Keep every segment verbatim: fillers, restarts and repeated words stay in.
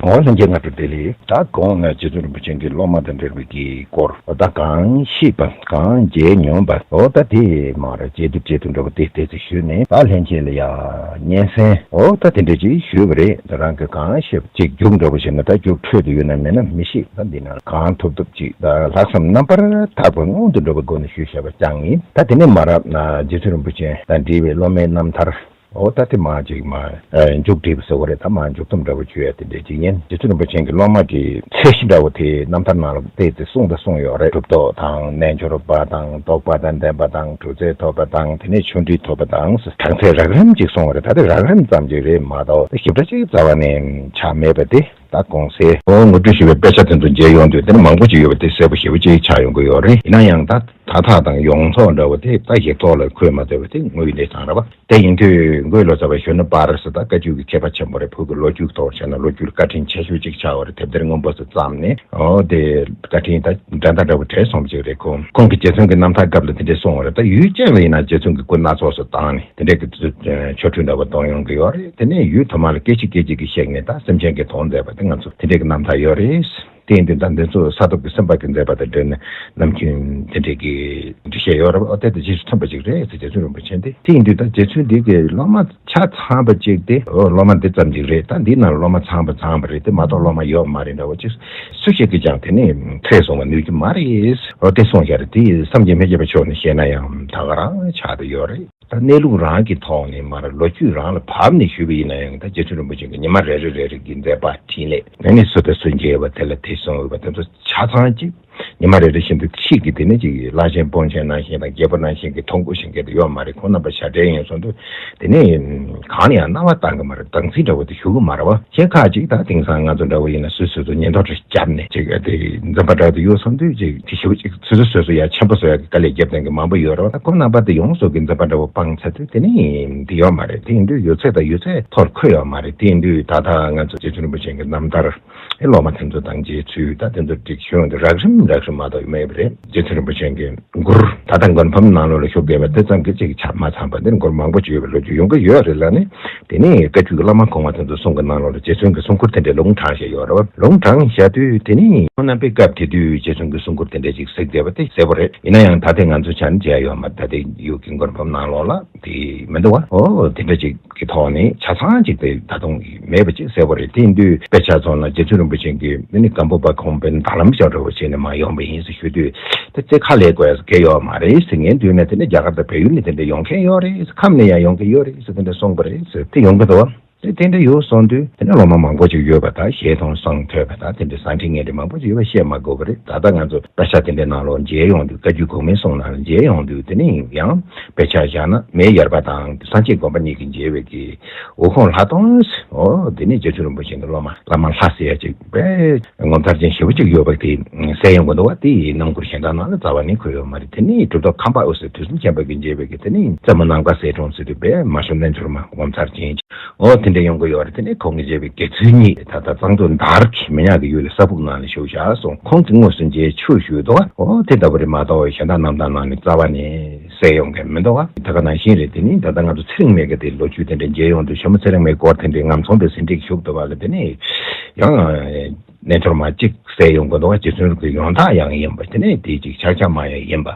འོ་ལྷན་རྒྱས་ང་ཚོ་བདེ་ལེགས། ད་གོང་ན་རྗེ་བཙུན་རིན་པོ་ཆེ་གི་སློབ་མ་དང་འབྲེལ་བའི་གི་སྐོར་ད་གང་ཤེས་པ་གང་མཇལ་མྱོང་པ་འོ་ད་དེ་མར་མཇལ་དུས་མཇལ་དུས་འདྲ་བོ་དེ་དེ་ཚོ་ཞུས་ནས་ད་ལྷན་རྒྱས་ལ་ཡ་སྙན་སེང་འོ་ད་དེ་འདྲ་ཅིག་ཞུས་པ་རེད། ད་རང་གི་གང་ཤེས་པ་ཅིག་རྒྱུགས་འདྲ་བོ་བྱས་ན་ད་རྒྱུགས་འཕྲོད་དུ་ཡོད་ན་མེད་ན་མི་ཤེས། ད་འདི་ན་གང་ཐུབ་ཐུབ་ཅིག་ད་ལྷག་བསམ་རྣམ་པར་དག་པ་སྔོན་དུ་འགྲོ་བའི་སྒོ་ནས་ཞུས་བཞག་པ་ཀྱང་ཡིན། ད་དེ་ནས་མར་རྗེ་བཙུན་རིན་པོ་ཆེ་དང་འབྲེལ་བའི་སློབ་མའི་རྣམ་ཐར། འོ་ད་དེ་མ་ཅིག་མ་མཇུག་སྒྲིལ་བ་ཟེར་བ་རེད། ད་མ་མཇུག་སྡོམ་འདྲ་བོ་བྱོས་ཡ་དེ་འདྲས་ཅིག་ཡིན། རྗེ་བཙུན་རིན་པོ་ཆེ་གི་སློབ་མ་གི་ཚད་གཞི་འདྲ་བོ་དེ་རྣམ་ཐར་ནང་ལ་བལྟས་ཏེ་གསུངས་ད་གསུངས་ཡོད་རེད། གྲུབ་ཐོབ་དང་རྣལ་འབྱོར་པ་དང་རྟོགས་པ་དང་ལྡན་པ་དང་གྲུབ་རྫས་ཐོབ་པ་དང་དེ་ནས་ཆོས་འབྲེལ་ཐོབ་པ་དང་གྲངས་ཚད་རགས་རིམ་ཅིག་གསུངས་པ་རེད། ད་དེ་རགས་རིམ་ཙམ་ཅིག་རེད་མ་གཏོགས་ཞིབ་ཕྲ་ཅིག་རྩ་བ་ནས་ཆགས་མེད་པ་དེ། ད་གོང་གསལ་འོ་ངོ་སྤྲོད་ཞུས་པའི་དཔེ་ཆ་དེ་ཚོ་མཇལ་ཡོང་དུས་དེ་ནི་མང་པོ་ཅིག་ཡོད་པ་དེ་གསལ་པོ་ཞེ་པོ་ཅིག་ཆགས་ཡོང་གི་ཡོད་རེད། ཡིན་ན་ཡང་ད་དག་ཐེར་དང་ཡོངས་རྫོགས་འདྲ་བོ་དེ་ད་ཞིབ་ཚགས་ལ་འཁོད་མ་ཐུབ་པ་དེ་དངོས་ཡོད་གནས་སྟངས་རེད་བ། དེ་ཡིན་དུས་འགོས་ལོ་ཙཱ་བ་གཞོན་ནུ་པར་སི་ད་བཀའ་བརྒྱུད་ཀྱི་མཁས་པ་ཆེན་པོ་རེད། བོད་ཀྱི་ལོ་རྒྱུས་ཐོག་བཤད་ན་ལོ་རྒྱུས་ལ་བཀའ་དྲིན་ཆེ་ཤོས་ཅིག་ཆགས་པ་རེད། དེབ་ཐེར་སྔོན་པོ་སུ་བརྩམས་ནས་འོ་དེ་བཀའ་དྲིན་ད་འགྲན་ཟླ་འདྲ་བོ་བྲལ་སོང་བ་ཅིག་རེད། ཁོང་ཁོང་གི་རྗེ་བཙུན་གྱི་རྣམ་ཐར་སྐབས་ལ་དེ་འདྲས་གསུངས་པ་རེད། ད་ཡུལ་ཅན་ལ་ཡིན་ན་རྗེ་བཙུན་གྱི་སྐུ་སྣ་ཚོགས་སུ་བཏང་ནས་དེ་འདྲས་ཀྱི་ཆོ་འཕྲུལ་འདྲ་བོ་གཏོང་ཡོང་གི་ཡོད་རེད། དེ་ནས་ཡུལ་དུ་མ་ལ་སྐད་ཅིག་སྐད་ཅིག་གིས་གཤེགས་ནས་ད་སེམས་ཅན་གྱི་དོན་མཛད་པ་དེ་ང་ཚོ་དེ་འདྲས་ཀྱི་རྣམ་ཐར་ཡོད་རེད། དེ་ཡིན་དུས་ད་འདི་ཚོ་ས་ཐོབ་ཀྱི་སེམས་དཔའ་གི་མཛད་པ་དང་འབྲེལ་ནས་ནམ་རྒྱུན་དེ་འདྲས་ཀྱི་འགྲེལ་བཤད་ཡོད་རེད་བ། དེ་དང་རྗེས་སུ་མཐུན་པ་ཅིག་རེད་ཟེར། རྗེ་བཙུན་རིན་པོ་ཆེ་འདི་དེ་ཡིན་དུས་ད་རྗེ་བཙུན་འདི་གི་སློབ་མ་ཆ་ཚང་པ་ཅིག་དེ་འོ་སློབ་མ་འདི་ཙམ་ཅིག་རེད། ད་འདི་ནང་སློབ་མ་ཚང་པ་ཚང་པ་རེད་དེ་མ་གཏོགས་སློབ་མ་ཡོད་མ་རེད་འདྲ་བོ་ཅིག་སུ་ཞིག་གིས་ཀྱང་དེ་ནས་ཐེག་སོང་བ་ནུས་ཀྱི་མ་རེད། འོ་དེ་གསུངས་བཞག་རེད། དེ་སངས་རྒྱས་མི་བརྗེད་པ་མཆོག་ནས་བཤད་ན་ཡང་ད་ག་རང་ཆགས་བསྡད་ཡོད་རེད། ད་གནས་ལུགས་རང་གི་ཐོག་ནས་མར་ལོ་རྒྱུས་རང་ལ་བབས་ནས་ཞུས་པ་ཡིན་ན་ཡང་ད་རྗེ་བཙུན་རིན་པོ་ཆེ་གི་ཉི་མ་རེ་རེ་རེ་རེ་གི་མཛད་པ་འཕྲིན་ལས་ཨ་ནི་སུ་དང་སུ་མཇལ་བ་དེ་ལ་དེ་གསུངས་ཡོད་པ་དེ་ཚོ་ཆ་ཚང་གཅིག་ཉི་མ་རེ་རེ་བཞིན་དུ་ཁྱེད་ཀྱི་དེ་ནས་ཅིག་བླ་ཆེན་སྤུན་མཆེད་ནང་བཞིན་དང་རྒྱལ་པོ་ནང་བཞིན་གྱི་མཐོང་གོ་ཞིང་གི་དེ་ཡོད་མ་རེད། ཁོང་རྣམ་པ་ཞབས་གྲལ་ཡིན་སོང་དུས་དེ་ནས་གང་ལ་ཡང་རྣ་བ་གཏང་གི་མ་རེད། དང་ཚིག་འདྲ་བོ་དེ་ཞུ་གི་མ་རེད་བ། གཞན་ཁག་ཅིག་ད་དེང་སང་ང་ཚོ་འདྲ་བོ་ཡིན་ན་སོ་སོ་སོ་ཉེན་རྟོག་རེ་བརྒྱབ་ནས་ཅིག་དེ་འཛིན་པ་འདྲ་བོ་དེ་ཡོད་སོང་དུས་ཅིག་དེ་ཞུ་ཅིག་སོ་སོ་སོ་སོ་ཡ་ཆེན་པོ་བཟོ་ཡ་གི་དཀའ་ལས་རྒྱབ་མཁན་གི་མང་པོ་ཡོད་རེད་བ། ད་ཁོང་རྣམ་པ་དེ་ཡོངས་སུ་གི་འཛིན་པ་འདྲ་བོ་སྤངས་ཚར་དུས་དེ་ནི་དེ་ཡོད་མ་རེད། དེ་ཡིན་དུས་ཡོད་ཚད་དང་ཡོད་ཚད་ཐོར་འཁོད་ཡོད་མ་རེད། དེ་ཡིན་དུས་ད་ལྟ་ང་ཚོ་རྗེ་བཙུན་རིན་པོ་ཆེ་གི་རྣམ་ཐར་ཨེ་སློབ་མ་དེ་ཚོ་དང་མཇལ་ཚུལ་ད་དེ་ཚོ་སྒྲིག་གཞུང་དེ་རགས་རིམ་རགས་རིམ་མ་གཏོགས་མེད་པ་རེད། རྗེ་བཙུན་རིན་པོ་ཆེ་གི་མགུར་ད་ལྟ་མགུར་འབུམ་ནང་ལོགས་ལ་ཤོག་བསྡད་པ་དེ་ཙམ་གྱིས་ཅིག་ཆ་མ་ཚང་པ་འདིར་མགུར་མང་པོ་ཅིག་ཡོད་པའི་ལོ་རྒྱུས་ཡོང་གི་ཡོད་རེད་ལ་ནི། དེ་ནས་བཀའ་བརྒྱུད་ཀྱི་བླ་མ་གོང་མ་དེ་ཚོ་གསུང་གི་ནང་ལོགས་ལ་རྗེ་བཙུན་གྱི་གསུང་མགུར་དེ་འདྲའི་ལུང་དྲངས་བཞག་ཡོད་རེད་བ། ལུང་དྲངས་བཞག་དུས་དེ་ནས་ཁོང་རྣམ་པའི་སྐབས་དེ་དུས་རྗེ་བཙུན་གྱི་གསུང་མགུར་དེ་འདྲ་ཅིག་གཟིགས་བསྡད་པ་དེ་གསལ་པོ་རེད། ཡིན་ན་ཡང་ད་ལྟའི་ང་ཚོ་ཆ་ནས་མཇལ་ཡོད་མ་རེད། ད་ལྟའི་ཡུལ་གྱི་མགུར་འབུམ་ནང་ལོགས་ལ་དེ་མི་འདུག་བ། ཨོ་དེ་འདྲ་ཅིག་གི་ཐོག་ནས་ཆ་ཚང་གཅིག་དེ་ད་དུང་མེད་པ་ཅིག་གསལ་པོ་རེད། དེ་ཡིན་དུས་དཔེ་ཆ་ཚོ་ལ་རྗེ་བཙུན་རིན་པོ་ཆེ་གིས་ཨ་ནི་སྒམ་པོ་པ་ཁོང་དཔོན་དར་ལམ་ཤོག་འདྲ་བོ་བྱས་ནས་མར་ཡོང་བ་ཡིན་ཟེར་ཞུ་དུས་དེ་ཚེ་ཁ་ལས་དགོས་ཡ་གལ་ཡོད་མ་རེད་ཟེར། ངའི་མདུན་ནས་དེ་ནས་རྒྱ་གར་དང་བལ་ཡུལ་ནས་དེ་འདྲ་ཡོང་མཁན་ཡོད་རེད་ཟེར། ཁམས་ནས་ཡང་ཡོང་མཁན་ཡོད་རེད་ཟེར་དེ་འདྲ་གསུངས་པ་རེད་ཟེར། དེ་ཡོང་གི་འདུག་བ། དེ་དེ་འདྲ་ཡོད་སོང་དུས་དེ་ནས་སློབ་མ་མང་པོ་ཅིག་ཡོད་པ་དང་ཞལ་མཐོང་གསང་ཐོས་པ་དང་དེ་འདྲའི་ཟང་ཁྲིད་ངན་འདྲ་མང་པོ་ཅིག་ཡོད་པ་བཤད་མ་དགོས་པ་རེད། ད་ལྟ་ང་ཚོ་དཔེ་ཆ་དེ་འདྲའི་ནང་ལོགས་མཇལ་ཡོང་དུས་བཀའ་བརྒྱུད་གོང་མའི་གསུང་ནང་ལ་མཇལ་ཡོང་དུས་དེ་ནས་ཡང་དཔེ་ཆ་བཞག་ན་མེ་ཡར་པ་དང་སངས་རྒྱས་དགོན་པ་གཉིས་ཀྱིས་མཇལ་བའི་གི་འོད་ཁུང་ལྷ་སྟོང་ཟེར། འོ་དེ་ནས་རྗེ་བཙུན་རིན་པོ་ཆེ་གི་སློབ་མ་བླ་མ་ལྷ་ཟེར་ཡ་ཅིག་དཔེ་ངོ་མཚར་ཅན་ཞེ་པོ་ཅིག་ཡོད་པ་དེ་གསལ་ཡོང་གི་འདུག་བ། དེ་ཡི་རྣམ་མགུར་གཞན་དག་ནང་ལ་རྩ་བ་ནས་འཁོད་ཡོད་མ་རེད། དེ་ནས་གྲུབ་ཐོབ་ཁམས་པ་འོད་ཟེར་དུས་གསུམ་མཁྱེན་པ་གིས་མཇལ་བའི་གི་དེ་ནས་རྩེ་མོ་ནམ་མཁའ་གསལ་སྒྲོན་ཟེར་དུས་དཔེ་མ་ཤོ་རྣལ་འབྱོར་མ་ངོ་མཚར་ཅན་ཅིག་འོ་དེ་འདྲ་ཡོང་གི་ཡོད་རེད། དེ་ནས་ཁོང་གི་མཇལ་བའི་དགེ་ཚུལ་གཉིས་ད་ལྟ་གཙང་མདོ་དར་གྱི་མི་ཉག་གི་ཡུལ་ལ་ས་ཕུག་ནང་ལ་བཞུགས་བཞག་སོང་། ཁོང་གིས་དངོས་སུ་མཇལ་ཆོས་ཞུས་འདུག་བ། འོ་དེ་ལྟ་བུ་རེད་མ་གཏོགས་གཞན་དག་རྣམ་ཐར་ནང་ནས་རྩ་བ་ནས་གསལ་ཡོང་མཁན་མི་འདུག་བ། ད་ག་ནང་བཞིན་རེད། དེ་ནི་ད་ལྟ་ང་ཚོ་ཚེ་རིང་མའི་གི་དེ་ལོ་རྒྱུས་དེ་འདྲ་མཇལ་ཡོང་དུས་ཆེན་མོ་ཚེ་རིང་མའི་སྐོར་དེ་འདྲའི་ངམ་ཚོམ་པའི་ཟིན་བྲིས་བཞུགས་འདུག་བ་ལ་དེ་ནི་ཡང་རྣལ་འབྱོར་མ་གཅིག་གསལ་ཡོང་གི་འདུག་བ། རྗེ་བཙུན་གྱི་ཡོན་བདག་ཡང་ཡིན་པ་དེ་ནི་དེ་གཅིག་ཕྱག་རྒྱ་མ་ཡང་ཡིན་པ།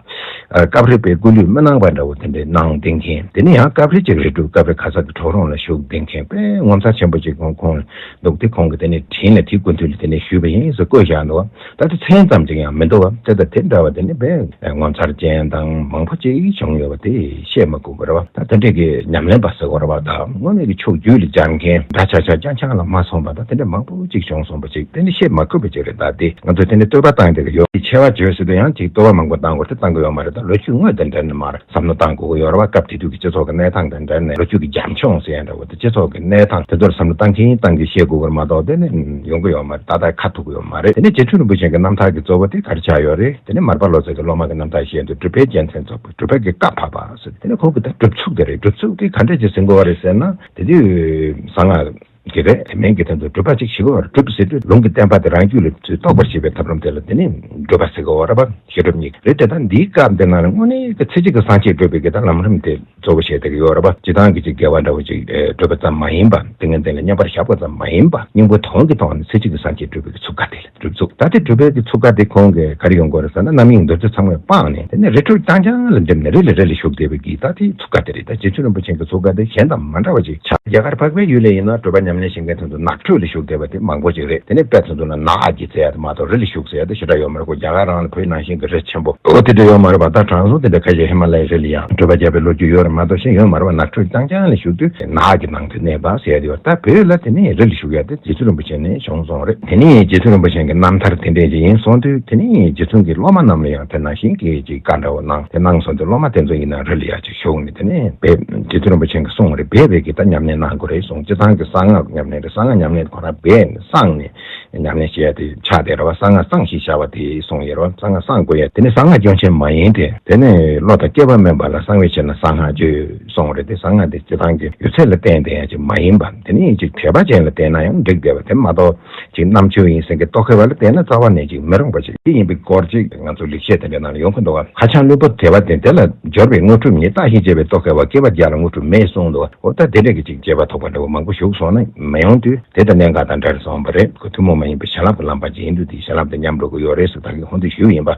སྐབས་རེ་དཔེ་སྐུ་ལུས་མི་སྣང་བ་འདྲ་བོ་དེ་འདྲའི་གནང་བསྡད་མཁན་དེ་ནི་ཡང་སྐབས་རེ་གཅིག་རི་སྒྲུབ་སྐབས་རེ་ག་ས་གི་གྲོག་རོང་ལ་བཞུགས་བསྡད་མཁན་དཔེ་ངོ་མཚར་ཆེན་པོ་གཅིག་ཁོང་ཁོང་འདུག་སྟེ། ཁོང་གི་དེ་ནི་དྲིན་ལ་དེའི་སྐུ་མདུན་ལ་དེ་ནས་ཞུས་པ་ཡིན་ཟེར་བཀོད་བཞག་འདུག་བ། ད་དེ་མཚན་ཙམ་ཅིག་ཡང་མི་འདུག་བ། དེ་ལྟ་དེ་འདྲ་བ་དེ་ནི་དཔེ་ངོ་མཚར་ཅན་དང་མང་པོ་ཅིག་བྱུང་ཡོད་པ་དེ་བཤད་མི་དགོས་པ་རེད་བ། ད་དེ་འདྲས་ཀྱི་ཉམས་ལེན་པ་ཟེར་དགོས་རེད་བ། ད་དངོས་གནས་ཀྱི་ཕྱོགས་བརྒྱུད་ལ་སྦྱར་མཁན་འདྲ་ཆགས་ཆགས་རྐྱང་རྐྱང་ལ་མ་སོང་བ་ད་དེ་འདྲས་མང་པོ་ཅིག་བྱུང་སོང་བ་ཅིག་དེ་ནི་བཤད་མ་དགོས་པ་ཅིག་རེད། ད་དེ་ང་ཚོས་དེ་ནི་བསྟོད་པ་བཏང་བསྡད་ཀྱི་ཡོད། ཆེ་བ་བརྗོད་ཟེར་དུས་ཡང་ཅིག་བསྟོད་པ་མང་པོ་བཏང་དགོས་རེད་དེ་བཏང་གི་ཡོད་མ་རེད། ད་ལོ་རྒྱུས་དངོས་དང་འབྲེལ་ནས་མར་བསམ་བློ་བཏང་དགོས་ཀྱི་ཡོད་རེད་བ། སྐབས་དེ་དུས་ཀྱི་སྤྱི་ཚོགས་ཀྱི་གནས་སྟངས་དང་འབྲེལ་ནས་ལོ་རྒྱུས་ཀྱི་རྒྱབ་ལྗོངས་ཟེར་ཡ་འདྲ་བོ་དེ་སྤྱི་ཚོགས་ཀྱི་གནས་སྟངས་དེ་ཚོར་བསམ་བློ་བཏང་གིན་བཏང་གིན་བཤད་དགོས་ཀྱི་རེད་མ་གཏོགས་དེ་ནི་ཡོང་གི་ཡོད་མ་རེད། ཏག་ཏག་ཁ་ཐུག་གི་ཡོད་མ་རེད། དེ་ནས་རྗེ་བཙུན་རིན་པོ་ཆེ་གི་རྣམ་ཐར་གྱི་གཙོ་བོ་དེ་ག་རེ་ཆགས་ཡོད་རེད། དེ་ནས་མར་པ་ལོ་ཙཱ་གི་སློབ་མ་གི་རྣམ་ཐར་བཤད་དུས་སྒྲུབ་པའི་རྒྱལ་མཚན་རྫོགས་པའི་སྒྲུབ་པ་གི་བཀའ་བབས་པ་ཟེར། དེ་ནས་ཁོང་གི་ད་སྒྲུབ་ཚུལ་དེ་རེད། སྒྲུབ་ཚུལ་དེ་ག་འདྲས་ཅིག་ཟིན་དགོས་པ་རེད་ཟེར་ན་དེ་དུས་གསང་སྔགས་ གི་རེད། དེ་མིན་གྱི་དོན་དུ་སྒྲུབ་པ་ཅིག་ཞིག་བར་སྒྲུབ་ཟེར་དུས་ལུང་གི་བསྟན་པ་དེ་རང་རྒྱུད་ལ་ཚུར་རྟོགས་པར་བྱེད་པའི་ཐབས་ལམ་དེ་ལ་དེ་ནི་སྒྲུབ་པ་ཟེར་གི་ཡོད་རེད་པ། བཤད་སྒྲུབ་གཉིས་རེད། དེ་ལྟར་འདིའི་སྐབས་འདི་ན་ནི་དངོས་གནས་ཀྱི་ཚེ་གཅིག་གི་སངས་རྒྱས་སྒྲུབ་པའི་གི་ད་ལམ་རིམ་དེ་གཙོ་བོ་བྱས་བསྡད་ཀྱི་ཡོད་རེད་པ། སྤྱིར་བཏང་གི་ཅིག་དགེ་བ་འདྲ་བོ་ཅིག་ཨེ་སྒྲུབ་པ་ཙམ་མ་ཡིན་པ། ཏིང་ངེ་འཛིན་ལ་མཉམ་པར་བཞག་པ་ཙམ་མ་ཡིན་པ། སྙིང་པོ་དོན་གྱི་ཐོག་ནས་ཚེ་གཅིག་གི་སངས་རྒྱས་སྒྲུབ་པའི་གི་ཚུགས་ཀ་དེ་ལ་སྒྲུབ་ཚུགས། ད་དེ་སྒྲུབ་པའི་གི་ཚུགས་ཀ་དེ་ཁོང་གིས་ག་རེ་ཡོང་དགོས་རེད་ཟེར་ན། རྣམ་གཡེང་འདུ་འཛི་ཚང་མས་སྤངས་ནས་དེ་ནས་རི་ཁྲོད་རྐྱང་རྐྱང་ལ་འགྲིམས་ནས་རི་ལ་རི་ལ་ཞུགས་བསྡད་པའི་གི་ད་དེ་ཚུགས་ཀ་དེ་རེད། ད་རྗེ་བཙུན་རིན་པོ་ཆེ་གི་ཚུགས་ཀ་དེ་གཞན་དང་མ་འདྲ་བ་ཅིག་ཆགས། རྒྱ་གར་འཕགས་པའི་ཡུལ་ལ་ཡིན་ན་སྒྲུབ་པ་ཉམས་ལེན་བྱེད་མཁན་དེ་ཚོ་ནགས་ཁྲོད་ལ་ཞུགས་བསྡད་པ་དེ་མང་པོ་ཅིག་རེད། དེ་ནས་དཔེ་དེ་ཚོ་ལ་ནགས་ཀྱི་ཟེར་ཡ་དེ་མ་གཏོགས་རི་ལ་ཞུགས་ཟེར་ཡ་དེ་ཞེ་དྲག་ཡོད་མ་རེད། ཁོ་རྒྱ་གར་རང་ལ་བོད་ནང་བཞིན་གྱི་རི་ཆེན་པོ་ཨོ་དེ་འདྲ་ཡོད་མ་རེད་པ། ད་དྲང་སྲོང་དེ་འདྲ་ཁ་ཤས་ཧི་མ་ལ་ཡའི་རི་ལ་ཡང་སྒྲུབ་པ་བརྒྱབ་པའི་ལོ་རྒྱུས་ཡོད་རེད་མ་གཏོགས་གཞན་ཡོད་མ་རེད་པ། ནགས་ཁྲོད་རྐྱང་རྐྱང་ལ་ཞུགས་དུས་ནགས་ཀྱི་ནང་དུ་གནས་པ་ཟེར་ཡ་དེ་ཡོད། ད་བོད་ལ་དེ་ནས་རི་ལ་ཞུགས་ཡ་དེ་རྗེ་བཙུན་རིན་པོ་ཆེ་ནས་བྱུང་སོང་རེད། དེ་ནས་རྗེ་བཙུན་རིན་པོ་ཆེ་གི་རྣམ་ཐར་དེ་འདྲས་ཅིག་ཡིན་སོང་དུས་དེ་ནས་རྗེ་བཙུན་གྱི་སློབ་མ་རྣམས་ལ་ཡང་དེ་ནང་བཞིན་གྱི་ཅིག་བཀའ་འདྲ་བོ་གནང་། དེ་གནང་སོང་དུས་སློབ་མ་དེ་ཚོ་ཡིན་ན་རི་ལ་ཡ་ཅིག་ཞུགས་ནས་དེ་ནས་སྦས། རྗེ་བཙུན་རིན་པོ་ཆེ་གིས་གསུངས་རེད། སྦས་པའི་གི་ད་ཉམས་ལེན་གནང་དགོས་རེད་གསུངས། སྤྱིར་བཏང་གི་གསང་སྔགས་ཉམས་ལེན་རེད། གསང་སྔགས་ཉམས་ལེན་ཁོ་རང་སྦས་ནས་གསང་ནས་ཉམས་ལེན་བྱེད་ཡ་དེ་ཆགས་བསྡད་རེད་བ། གསང་སྔགས་གསང་ཞེས་བྱ་བ་དེ་གསུངས་ཡོད་རེད་བ། གསང་སྔགས་གསང་དགོས་ཡ་དེ་ནི་གསང་སྔགས་སྐྱོན་ཅན་མ་ཡིན་ཏེ། དེ་ནི་བློ་དང་སྐལ་པ་དམན་པ་ལ་གསང་བའི་ཕྱིར་ན་གསང་སྔགས་བརྗོད་གསུངས་རེད་དེ། གསང་སྔགས་དེ་སྤྱིར་བཏང་གི་ཡོད་ཚད་ལ་བརྟེན་བསྡད་ཡ་ཅིག་མ་ཡིན་པ། དེ་ནི་ཅིག་དད་པ་ཅན་ལ་བརྟེན་ན་ཡང་འགྲིག་བསྡད་པ་དེ་མ་གཏོགས། ཅིག་རྣམ་དཔྱོད་ཡིན་ཟེར་མཁན་རྟོག་གེ་བ་ལ་བརྟེན་ན་རྩ་བ་ནས་ཅིག་མི་རུང་བ་ཅིག་དེ་ཡིན་པའི་སྐོར་ཅིག་ང་ཚོ་ལེགས་བཤད་དེ་འདྲའི་ནང་ལ་ཡོང་གི་འདུག་བ། ཁ་བྱང་བླུན་པོ་དེ་བ་དེ་དེ་ལ་སྦྱོར་བའི་དངོས་གྲུབ་ཉིད། བརྟགས་ཤིང་དཔྱད་པའི་རྟོག་གེ་བ། བསྐལ་པ་བརྒྱ་ལ་དངོས་གྲུབ་མེད་གསུངས་འདུག་བ། འོ་ད་དེ་འདྲས་ཀྱི་ཅིག་དཔྱད་པ་ཐོགས་པ་འདྲ་བོ་མང་པོ་ཞུགས་སོང་ན་མི་ཡོང་དུས་དེ་ལྟ་གནད་འགག་དང་འདྲ་རེད་གསུངས་པ་རེད། ཁོ་ཐུན་མོང་མ་ཡིན་པའི་བྱིན་རླབས་ཀྱི་ལམ་པ་ཅིག་ཡིན་དུས་དེ་བྱིན་རླབས་དེ་ཉམས་འགྲོ་གི་ཡོད་རེད་ཟེར་ད་གིན་ཧོན་དུ་ཞུས་ཡིན་པ།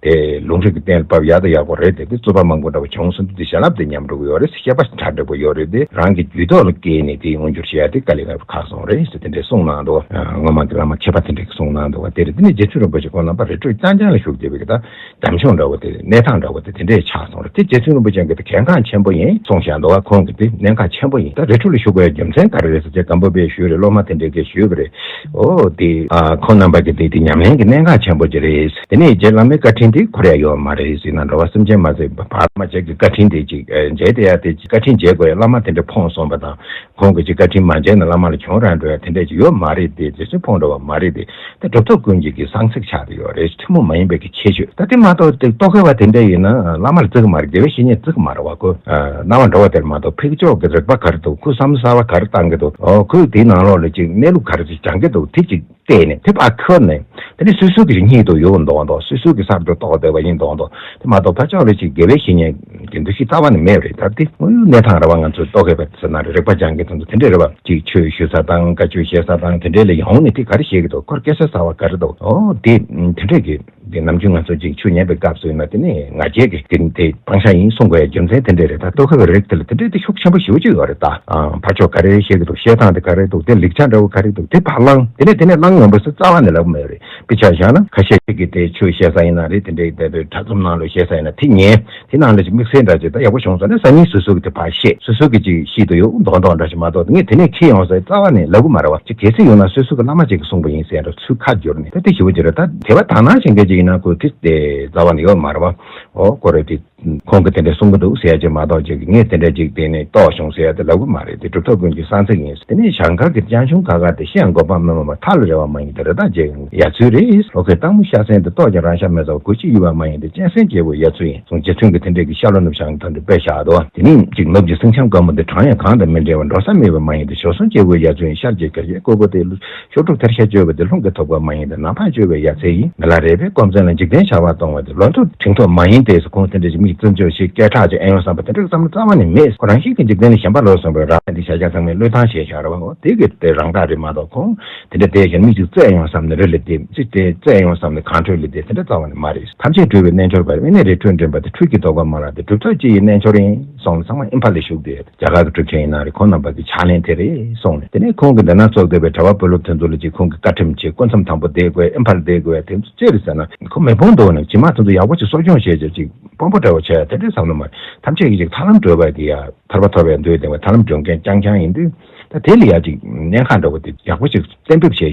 དེ་ལུང་ཁྲིད་ཀྱི་གཏན་ལ་ཕབ་ཡག་དང་ཡག་པོ་རེད་དེ། དེ་རྩོད་པ་མང་པོ་འདྲ་བོ་བྱུང་སོང་དུས་དེ་བྱིན་རླབས་དེ་ཉམས་འགྲོ་གི་ཡོད་རེད། ཤེས་པ་ཁྲ་འདྲ་པོ་ཡོད་རེད་དེ། རང་གི་རྒྱུད་ཐོག་ལ་སྐྱེས་ནས་དེ་མངོན་འགྱུར་བྱེད་ཡ་དེ་དཀའ་ལས་ཁག་སོང་རེད་ཟེར་དེ་འདྲའི་གསུངས་གནང་འདུག་ཨ། སྔོན་མ་གི་བླ་མ་མཁས་པ་དེ་འདྲས་གསུངས་གནང་འདུག་བ། དེ་རེད། དེ་ནས་རྗེ་བཙུན་རིན་པོ་ཆེ་ཁོང་རྣམ་པ་རི་ཁྲོད་རྐྱང་རྐྱང་ལ་བཞུགས་བསྡད་པའི་གི་ད་བྱམས་སྐྱོང་འདྲ་བོ་དེ་གནས་སྟངས་འདྲ་བོ་དེ་དེ་འདྲས་ཆགས་སོང་རེད། དེ་རྗེ་བཙུན་རིན་པོ་ཆེ་གི་དེ་གལ་འགངས་ཆེན་པོ་ཡིན་གསུངས་བཞག་འདུག་བ། ཁོང་གི་དེ་གནད་འགག་ཆེན་པོ་ཡིན། ད་རི་ཁྲོད་ལ་བཞུགས་པའི་རྒྱུ་མཚན་ག་རེ་རེད་ཟེར་ཅེས་སྒམ་པོ་པས་ཞུས་རེད། སློབ་མ་དེ་འདྲས་གིས་ཞུས་པ་རེད། ཨོ་དེ་ཨ་ཁོང་རྣམ་པ་གི་དེ་དེ་ཉམས་ལེན་གྱི་གནད་འགག་ཆེན་པོ་ཅིག་རེད། དེ་ནས་རྗེ་བླ་མའི་བཀའ་དྲིན་དེ་འཁོར་ཡ་ཡོད་མ་རེད་ཟེར་ན་འགྲོ་བ་སེམས་ཅན་མ་ཟད་པ་བར་མ་ཆགས་ཀྱི་བཀའ་དྲིན་དེ་ཅིག་ཨ་མཇལ་བསྡད་ཡ་དེ་ཅིག་བཀའ་དྲིན་འཇལ་དགོས་ཡ་བླ་མ་དེ་འདྲ་ཕོངས་སོང་བ་དང་། ཁོང་གིས་ཅིག་བཀའ་དྲིན་མ་འཇལ་ན་བླ་མ་ལ་གྱོང་རག་འགྲོ་ཡ་དེ་འདྲས་ཅིག་ཡོད་མ་རེད་དེ། རྗེ་བཙུན་ཕོངས་འགྲོ་བ་མ་རེད་དེ། དེ་གྲུབ་ཐོབ་ཀུན་གྱི་གི་གསང་ཚིག་ཆགས་བསྡད་ཡོད་རེད། ཐུན་མོང་མ་ཡིན་པའི་གི་ཁྱད་ཆོས། ད་དེ་མ་གཏོགས་དེ་རྟོག་གེ་བ་དེ་འདྲས་ཡིན་ན་བླ་མ་ལ་བརྩི་གི་མ་རེད། དགེ་བའི་བཤེས་གཉེན་བརྩི་གི་མ་རེད་བ། ཁོ་ཨ་སྣང་བ་འགྲོ་བ་དེར་མ་གཏོགས་ཕུགས་ཀྱོག་གི་རིག་པ་ག་རེ་འདུག་ཁོས་བསམ་བློ་གསར་བ་ག་རེ་བཏང་གི་འདུག་ཨོ་ཁོས་དེའི་ནང་ལོགས་ལ་ཅིག་གནས་ལུགས་ག་རེ་ཅིག་སྦྱང་གི་འདུག་དེ་ཅིག་བལྟས་ནས་དེ་ཕར་འཁུར་ནས་དེ་ནས་སོ་སོ་གི་སྙིང་དུ་ཡོང་མདོག་མདོག་སོ་སོ་གི་གསར་དུ་རྟོགས་བསྡད་པ་ཡིན་མདོག་མདོག་དེ་མ་གཏོགས་ཕར་ཕྱོགས་ལ་ཅིག་དགེ་བའི་བཤེས་གཉེན་གྱི་འདུ་ཤེས་རྩ་བ་ནས་མེད་པ་རེད། ད་དེ་དངོས་ཡོད་གནས་སྟངས་རེད་བ། ང་ཚོས་རྟོག་གེ་བ་ཟེར་ན་རེད། རིག་པ་སྦྱང་གི་དོན་དུ་དེ་འདྲས་རེད་བ། ཅིག་ཆོས་ཞུ་ས་དང་བཀའ་ཆོས་བཤད་ས་དང་དེ་འདྲས་ལ་ཡོང་ནས་དེ་ག་རེ་བཤད་ཀྱི་འདུག་ཁོར་སྐད་ཆ་གསར་བ་ག་རེ་འདུག་ཨོ་དེ་དེ་འདྲས་ཀྱི། དེ་ནམ་རྒྱུན་ང་ཚོ་ཅིག་ཆོས་ཉན་པའི་སྐབས་སུ་ཡིན་ན་དེ་ནི་ང་རྒྱལ་གྱི་དེ་དེ་སྤང་བྱ་ཡིན་གསུང་དགོས་ཡ་རྒྱུ་མཚན་དེ་འདྲས་རེད། ད་རྟོག་གེ་བའི་རིགས་དེ་ལ་དེ་འདྲས་དེ་ཤུགས་ཆེན་པོ་ཞེ་པོ་ཅིག་ཡོད་རེད། ད་ཨ་ཕར་ཕྱོགས་ག་རེ་བཤད་ཀྱི་འདུག་བཤད་སྟངས་དེ་ག་རེ་འདུག་དེ་ལེགས་ཆ་འདྲ་བོ་ག་རེ་འདུག་དེ་ཕར་བླངས། དེ་ནས་དེ་ནས་བླངས་ཡོང་བ་སུ་རྩ་བ་ནས་ལབ་མེད་རེད། དཔེ་ཆ་བཞག་ན་ཁ་ཤས་ཀྱིས་དེ་ཆོས་བཤད་ས་ཡིན་ན་རེད། དེ་འདྲའི་དེ་དེ་གྲྭ་བཙུན་ནང་ལ་བཤད་ས་ཡིན་ན་དེ་ཉན། དེ་ནང་ལ་ཅིག་དམིགས་བསལ་འདྲ་ཅིག་ད་ཡག་པོ་བྱུང་སོང་ན་སང་ཉིན་སོ་སོ་གི་དེ་ཕར་བཤད། སོ་སོ་གི་ཅིག་ཤེས་དུ་ཡོད་མདོག་མདོག་འདྲ་ཞིག་མ་གཏོགས་ངས་དེ་ནས་ཁྱེར་ཡོང་ཟེར་རྩ་བ་ནས་ལབ་གི་མ་རེད་བ། ཅིག་གལ་སྲིད་ཡོང་ན་སོ་སོ་གི་བླ་མ་ཅིག་གིས་གསུངས་པ་ཡིན་ཟེར་འདྲ་ཚུལ་ཁ་བསྒྱུར་ནས་ད་དེ་ཞེ་པོ་ཅིག་རེད། ད་དད་པ་དག་སྣང་བྱེད་མཁན་ཅིག་ཡིན་ན་ཁོ་དེ་དེ་རྩ་བ་ནས་ཡོད་མ་རེད་བ། ཨོ་ཁོ་རེ་དེ། ཁོང་གིས་དེ་འདྲ་གསུང་གི་འདུག་ཟེར་ཡ་ཅིག་མ་གཏོགས་ཅིག་ངས་དེ་འདྲ་ཅིག་དེ་ནས་རྟོགས་བྱུང་ཟེར་ཡ་དེ་ལབ་གི་མ་རེད། དེ་གྲུབ་ཐོབ་ཀུན་གྱི་གསང་ཚིག་ཡིན། དེ་ནས་གཞན་དག་གི་སྤྱན་ཆུང་ཁ་ཁ་དེ་བཤད་དགོས་པ་མི་སྨྲ་བ། ཐ་ལ་རེ་བ་མ་ཡིན་ཏེ་རི་དྭགས་བརྒྱའི་ཡ་ཚུལ་རེད། ལྷོ་ཁའི་སྟག་མོ་ཤ་ཟན་དེ་ལྟོགས་ཀྱང་རང་ཤ་མི་ཟ་བ། གོས་ཆེན་གཡུ་བ་མ་ཡིན་ཏེ་གཅན་གཟན་རྒྱལ་པོའི་ཡ་ཚུལ་ཡིན་གསུངས། རྗེ་བཙུན་གྱིས་དེ་འདྲ་གི་ཤ་ལོ་ནུབ་བྱང་དུ་འདྲ་དཔེ་བཞག་འདུག་དེ་ནས་ཅིག་ནུབ་ཀྱི་སེང་ལྕམ་དཀར་མོ་དེ་གྲང་ཡང་གངས་དང་མི་འབྲལ་བ། འགྲོ་ས་མེད་པ་མ་ཡིན་ཏེ་ཞོ་སོང་སྐྱེ་བོའི་ཡ་ཚུལ་ཡིན། ཤར་གྱི་གར་གྱི་ཀོ་བོ་དེ། ཤོག་དྲུག་ཐལ་ཤ་གཅོད་པ་དེ་རླུང་གིས་ཐུབ་པ་མ་ཡིན་ཏེ། ནམ་འཕང་གཅོད་པའི་ཡ་ཚལ་ཡིན། མི་ལ་རས་པའི་སྐོམ་ཚད་ལ་འཇིག་རྟེན་བྱ་བ་གཏོང་བ་དེ། ལོ་ཐོག་འབྲིང་ཐོག་མ་ཡིན་ཏེ། ཁོང་དེ་འདྲ་ཞིག་མིག་བཙུམ་ཅོག་ཞིག་སྐད་གྲགས་ཅིག་ཨེ་ཡོང་བསམ་པ་དེ་འདྲ་བསམ་བློ་རྩ་བ་ནས་མེད། ཁོ་རང་བཞིན་གྱི་འཇིག་རྟེན་ལ་ཞེན་པ་ལོག་སོང་བའི་རང་འདི་བྱ་རྒྱལ་ཚང་མའི་བློས་བཏང་བྱས་བཞག་རེད་བ། འོ་དེ་གི་དེ་རང་རྟགས་རེད་མ་གཏོགས་ཁོང་དེ་འདྲ་དེ་གཞན་མིག་ཅིག་བཙལ་ཡོང་བསམ་ནས་རི་ལ་བསྡད། ཅིག་དེ་བཙལ་ཡོང་བསམ་ནས་གངས་ཁྲོད་ལ་བསྡད། དེ་འདྲ་རྩ་བ་ནས་མ་རེད། ཐམས་ཅད་གྲོལ་བའི་རྣལ་འབྱོར་པ། དབེན་གནས་རི་ཁྲོད་འགྲིམ་པ་དེ། འཁྲུལ་གྱིས་རྟོགས་པ་མ་ལགས་ཏེ། གྲུབ་ཐོབ་སྤྱི་ཡི་རྣལ་འབྱོར་ཡིན་གསུངས་ནས་ཚང་མ་ཨིམ་ཕ་ལ་བཞུགས་ཏེ། རྒྱ་གར་གྱི་གྲུབ་ཆེན་ཡིན་ན་རེད། ཁོང་རྣམ་པ་གི་ཕྱག་ལེན་དེ་རེད་གསུངས་ནས། དེ་ནས་ཁོང་གི་འདི་ན་ཚོགས་བསྡད་པའི་གྲྭ་པ་བུ་སློབ་དེ་ཚོ་ལ་ཅིག་ཁོང་གི་བཀའ་ཁྲིམས་བྱས། སྐུ་མཚམས་དམ་པོ་བསྡད་དགོས། ཨིམ་ཕ་ལ་བསྡད་དགོས། དེ་ཚོ་ཅི་རེད་ཟེར་ན། ཁོ་མི་ཕོད་འདུག་ན་རྗེས་མ་དེ་ཚོ་ཡག་པོ་ཅིག་གསོ་སྐྱོང་བྱས་བྱས་ཅིག་དཔོན་པོ་འདྲ་བོ་བྱས་དེ་འདྲའི་བསམ་བློ་མ། ཐམས་ཅད་ཀྱིས་ཅིག་ཐར་ལམ་བགྲོད་པ་གི་ཡ་ཐར་པ་ཐོབ་པའི་འདོད་དེ་བ་ཐར་ལམ་བགྲོད་མཁན་རྐྱང་རྐྱང་ཡིན་དུས། ད་དེ་ལ་ཡ་ཅིག་གནད་འགག་འདྲ་བོ་དེ་ཡག་པོ་ཅིག་གཏན་འབེབས་བྱས་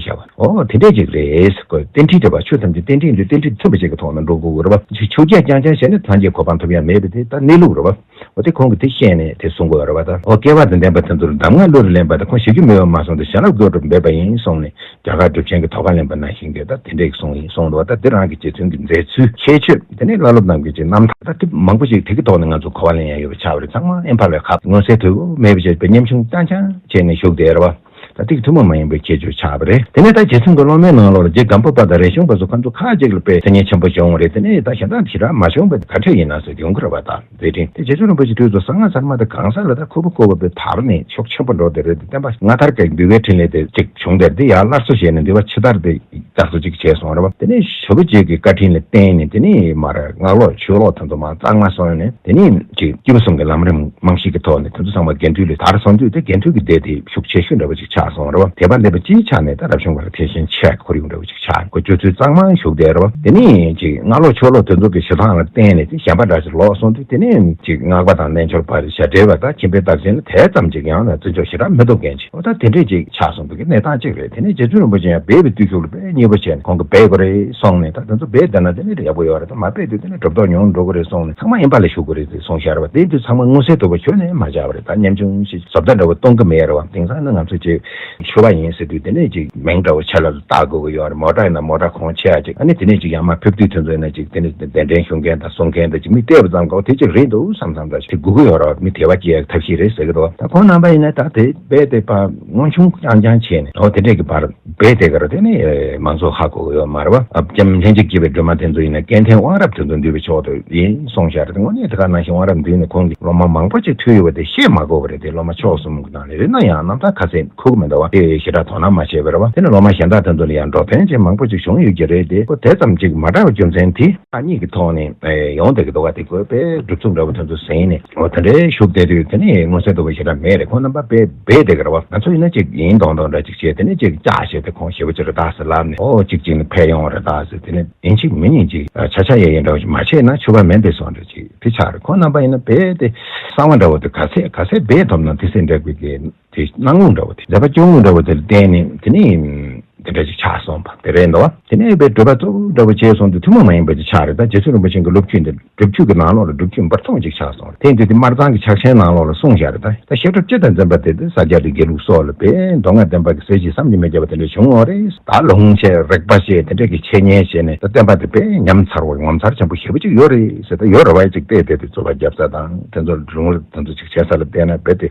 བཞག་པ། ཨོ་དེ་འདྲས་ཅིག་རེད། ཁོ་རྟེན་འབྲེལ་འདྲ་བ། ཆོས་ཐམས་ཅད་རྟེན་འབྲེལ་འདི་རྟེན་འབྲེལ་མཐུན་པ་ཅིག་གི་ཐོག་ནས་འགྲོ་དགོས་རེད་བ། ཅིག་ཆོས་བརྒྱད་རྐྱང་རྐྱང་བྱས་ནས་སངས་རྒྱས་གོ་འཕང་ཐོབ་ཡ་མེད་པ་དེ་ད་གནས་ལུགས་རེད་བ། འོ་དེ་ཁོང་གིས་དེ་ཤེས་ནས་དེ་གསུང་དགོས་རེད་བ། ད་འོ་སྐལ་བ་དང་ལྡན་པ་དེ་ཚོར་གདམས་ངག་བློ་ལ་ལེན་པ་དང་། ཁོང་ཞེ་རྒྱུ་མེད་པར་མ་གསུངས་ཏེ་བྱིན་རླབས་དགོད་བྲོ་འབེབས་པ་ཡིན་གསུངས་ནས། རྒྱ་གར་གྲུབ་ཆེན་གྱི་ཐོག་ཁ་ལེན་པ་ནང་བཞིན་གྱི་ད་དེ་འདྲས་གསུངས་ཡིན་གསུངས་འདུག་བ། ད་དེ་རང་གི་རྗེ་བཙུན་གྱི་མཛད་ཚུལ་ཁྱད་ཆོས། དེ་ནས་བླ་སློབ་རྣམས་ཀྱི་ཅིག་རྣམ་ཐར། ད་དེ་མང་པོ་ཞིག་དེ་གི་ཐོག་ནས་ང་ཚོ་གོ་བ་ལེན་ཡ་ཡོད་པ་ཆགས་པ་རེད། ཚང་མ་ཨིམ་ཕ་ལ་ཁག་མངོན་གསལ་དོད་པོ་མེད་པ་བྱས་པའི་ཉམ་ཆུང་རྐྱང་རྐྱང་བྱས་ནས་བཞུགས་བསྡད་རེད་བ། ད་ཐུན་མོང་མ་ཡིན་པའི་ཁྱད་ཆོས་ཆགས་པ་རེད། དེ་ནས་ད་རྗེ་བཙུན་གྱི་སློབ་མའི་ནང་ལོགས་ལ་རྗེ་སྒམ་པོ་པ་དང་རས་ཆུང་པ་སོགས་ཁོང་ཚོ་ཁག་ཅིག་ལ་དཔེ་མཚན་སྙན་ཆེན་པོ་བྱུང་བ་རེད། དེ་ནས་ད་གཞན་དག་ཞེ་དྲག་མ་བྱུང་བས་ག་འདྲ་ཡིན་ན་ཟེར་ཡོང་གི་རེད་པ། ད་མཛད་འཕྲིན་དེ་རྗེ་བཙུན་རིན་པོ་ཆེ་དུས་ཚོད་གསང་སྔགས་ཚར་མ་དེ་གང་ས་ལ་ད་ཁུ་བོ་ཁུ་བོ་དཔེ་དར་ནས་ཤུགས་ཆེན་པོ་འགྲོ་དེ་རེད། དེ་བསྟན་པ་སྔ་དར་གྱི་འདུལ་བའི་འཕྲིན་ལས་དེ་ཅིག་བྱུང་དེར་དེ་ཡར་སླར་གསོ་བྱས་ནས་འདུལ་བ་ཕྱི་དར་དེ། རྟགས་སུ་ཅིག་བྱས་སོང་རེད་བ། དེ་ནས་ཞེ་པོ་ཅིག་གི་བཀའ་དྲིན་ལ་བརྟེན་ནས་དེ་ནས་མར་སྔགས་ལོག་ཆོས་ལོག་དེ་ཚོ་མར་གཙང་མ་སོང་ནས་དེ་ནས་ཅིག་སྐྱེས་བུ་གསུམ་གྱི་ལམ་རིམ་རྨང་གཞི་གི་ཐོག་ནས་དེ་ཚོ་ཚང་མ་དགེ་འདུན་ལ་དར་སོང་དུས་དེ་དགེ་འདུན་གྱི་སྡེ་དེ་ཤུགས་ཆེ་ཤོས་འདྲ་བོ་ཅིག་ཆགས་སོང་རེད་བ། དད་པ་ལྡན་པ་སྤྱིའི་ཆ་ནས་ད་རབ་བྱུང་བར་ཐེག་ཆེན་ཆེ་ཁོར་ཡུག་འདྲ་བོ་ཅིག་ཆགས་ཁོ་སྤྱོད་ཚུལ་གཙང་མ་ཞུགས་བསྡད་རེད་བ། དེ་ནས་ཅིག་སྔགས་ལོག་ཆོས་ལོག་དེ་ཚོ་གི་ཞེ་སྡང་ལ་བརྟེན་ནས་དེ་གཞན་པ་འདྲ་ཞིག་ལོག་སོང་དུས་དེ་ནས་ཅིག་སྔགས་པ་དང་རྣལ་འབྱོར་པ་ཞབས་བྲལ་བ་དང་ཁྱིམ་པའི་རྟགས་ཅན་ལ་དེ་ཙམ་ཅིག་ཡང་ན་བརྩི་འཇོག་ཞེ་དྲག་མི་ཐུབ་མཁན་ཅིག་འོ་ད་དེ་འདྲས་ཅིག་ཆགས་སོང་བའི་གནས་སྟངས་གཅིག་རེད། དེ་ནས་རྗེ་བཙུན་རིན་པོ་ཆེ་ཡང་སྦས་པའི་བརྟུལ་ཞུགས་ལ་དཔེ་མཉེས་པོ་བྱས་ནས་ཁོང་གིས་སྦས་དགོས་རེད་གསུངས་ནས། ད་དེ་ཚོ་སྦས་བསྡད་ན་དེ་ནས་ཡག་པོ་ཡོད་རེད། ད་མ་སྦས་དུས་དེ་ནས་གྲུབ་རྟགས་ཉུང་འགྲོ་གི་རེད་གསུངས་ནས་ཚང་མ་དབེན་པ་ལ་བཞུགས་དགོས་རེད་ཟེར་གསུངས་བཞག་རེད་བ། དེ་དུས་ཚང་མ་མངོན་གསལ་དོད་པོ་ཁྱོན་ནས་མ་བྱས་པ་རེད། ད་ཉམ་ཆུང་ཞིག་བཟོ་ལྟ་འདྲ་བོ་གཏོང་གི་མེད་རེད་བ། དེང་སང་ནི་ང་ཚོ་ཅིག་ཤོ་བ་ཡིན་ཟེར་དུས་དེ་ནས་ཅིག་མིང་འདྲ་བོ་ཆ་ལ་བཏགས་དགོས་ཀྱི་ཡོད་རེད། མོ་ཊ་ཡིན་ན་མོ་ཊ་གོང་ཆེ་ཡ་ཅིག་ཨ་ནི་དེ་ནས་ཅིག་ཡར་མར་ཕེབས་དུས་དེ་ཚོ་ཡིན་ན་ཅིག་དེ་ནས་གདན་འདྲེན་ཞུ་མཁན་དང་གསུང་མཁན་དང་ཅིག་མི་བལྟས་པ་ཙམ་གོ་དེ་ཅིག་རེད་འདུག་བསམ་བསམ་འདྲ་ཞིག་སྒུག་གི་ཡོད་རེད་བ། མི་དད་པ་སྐྱེ་ཡག་ཐབས་ཤེས་རེད་ཟེར་གི་འདུག་ད་ཁོང་རྣམ་པ་ཡིན་ན་ད་དེ་རྦད་དེ་ཕར་མངོན་ཆུང་རྐྱང་རྐྱང་བྱས་ནས་འོ་དེ་འདྲས་ཀྱི་བར་རྦད་དེ་ག་རེ་དེ་ནི་མང་ཚོགས་ཧ་གོ་གི་ཡོད་མ་རེད་བ། ཨ་ལྕམ་ལྷན་ཅིག་སྐྱེས་པའི་སྒྲོལ་མ་དེ་ཚོ་ཡིན་ན་སྐལ་ལྡན་དབང་རབ་དེ་ཚོ་འདུས་པའི་མཆོག་ཏུ་ཡིན་གསུངས་བཞག་རེད། དངོས་གནས་དེ་ག་ནང་བཞིན་དབང་རབ་འདུས་ནས་ཁོང་གི་སློབ་མ་མང་པོ་ཅིག་ཐུག་ཡོད་པ་དེ་བཤད་མ་དགོས་པ་རེད། དེ་སློབ་མ་མཆོག་གསུམ་གི་ནང་ནས་རེད་ན་ཡང་རྣམ་ཐར་ཁ་གསལ་ཁུག་མི་འདུག་བ། དེ་ཞེ་དྲག་དོ་སྣང་མ་བྱས་པ་རེད་བ། དེ་ནི་སློབ་མ་གཞན་དག་དེ་ཚོ་ལ་ཡང་འགྲོ་ཕན་ཅན་མང་པོ་ཅིག་བྱུང་ཡོད་ཀྱི་རེད། དེ་ཁོ་དེ་ཙམ་ཅིག་མ་དྲག་པའི་རྒྱུ་མཚན་དེ་ཨ་གཉིས་ཀྱི་ཐོག་ནས་ཡོང་བསྡད་ཀྱི་འདུག་བ། དེ་དགོས་པའི་སྒྲུབ་ཚུལ་འདྲ་བོ་དེ་ཚོ་ཟིན་ནས་འོ་དེ་འདྲའི་བཞུགས་བསྡད་དུས་དེ་ནས་མངོན་གསལ་དོད་པོ་ཞེ་དྲག་མེད་རེད། ཁོང་རྣམ་པ་དཔེ་སྦས་བསྡད་ཀྱི་རེད་བ། ང་ཚོ་ཡིན་ན་ཅིག་ཡིན་མདོག་མདོག་འདྲ་ཅིག་བྱས་དེ་ནས་ཅིག་ལྕགས་བྱས་ཏེ་ཁོང་ཞེ་པོ་ཅིག་རེད་ད་ཟེར་ལབ་ནས་ཨོ་ཅིག་ཅིག་ནས་ཕེབས་ཡོང་བ་རེད་ད་ཟེར། དེ་ནས་ཡིན་གཅིག་མིན་གཉིས་ཅིག་ཆ་ཆ་ཡ་ཡ་འདྲ་བོ་ཅིག་མ་བྱས་ན་ཆོས་པ་མིན་དེ་སོང་འདྲ་ཅིག་དེ་ཆགས་རེད། ཁོང་རྣམ་པ་ཡིན་ན་དཔེ་དེ་གསང་བ་འདྲ་བོ་དེ་ག་ཚད་ག་ཚད་སྦས་ཐུབ་ན་དེ་ཚད་འདྲ་བོ་གི་དེ་སྣང་ངོ་འདྲ་བོ་དེ་མཛད་པ་སྐྱོ་ངོ་འདྲ་བོ་དེ་ལ་བརྟེན་ནས་དེ་ནས་དེ་འདྲ་ཅིག་ཆགས་སོང་བ་དེ་རེད་འདུག་བ། དེ་ནས་དཔེ་བགྲོད་པ་གཙོ་བོ་འདྲ་བོ་བྱས་སོང་དུས་ཐུན་མོང་མ་ཡིན་པ་ཅིག་ཆགས་རེད། ད་རྗེ་བཙུན་རིན་པོ་ཆེ་གི་སློབ་བརྒྱུད་འདི་སྒྲུབ་བརྒྱུད་ཀྱི་ནང་ལོགས་ལ་སྒྲུབ་བརྒྱུད་འབུར་ཐོན་ཅིག་ཆགས་སོང་རེད། དེ་དུས་དེ་སྨར་ཚང་གི་ཕྱག་ཆེན་ནང་ལོགས་ལ་གསུངས་བཞག་རེད། ད་ད་བཤད་སྒྲུབ་སྤྱི་དང་འཛིན་པ་དེ་དེ་ས་སྐྱ་དང་དགེ་ལུགས་སོགས་ལ་དཔེ་མདོ་སྔགས་བསྟན་པ་གི་གསལ་བྱེད་བསམ་གྱིས་མི་ཁྱབ་པ་དེ་འདྲ་བྱུང་ཡོད་རེད། ད་ལུང་བཤད་རིག་པ་བཤད་དེ་འདྲ་གི་འཆད་ཉན་བྱས་ནས་ད་བསྟན་པ་དེ་དཔེ་ཉམས་ཚར་བ་ངོ་མཚར་ཆེན་པོ་ཞེ་པོ་ཅིག་ཡོད་རེད་ཟེར། ད་ཡོད་རེད་བ། ཅིག་བལྟས་བལྟས་དུས་རྩོད་པ་རྒྱབ་ས་དང་དེ་ཚོ་ལུང་རིགས་དེ་ཚོ་ཅིག་བྱས་ས་ལ་བལྟས་ན་རྦད་དེ་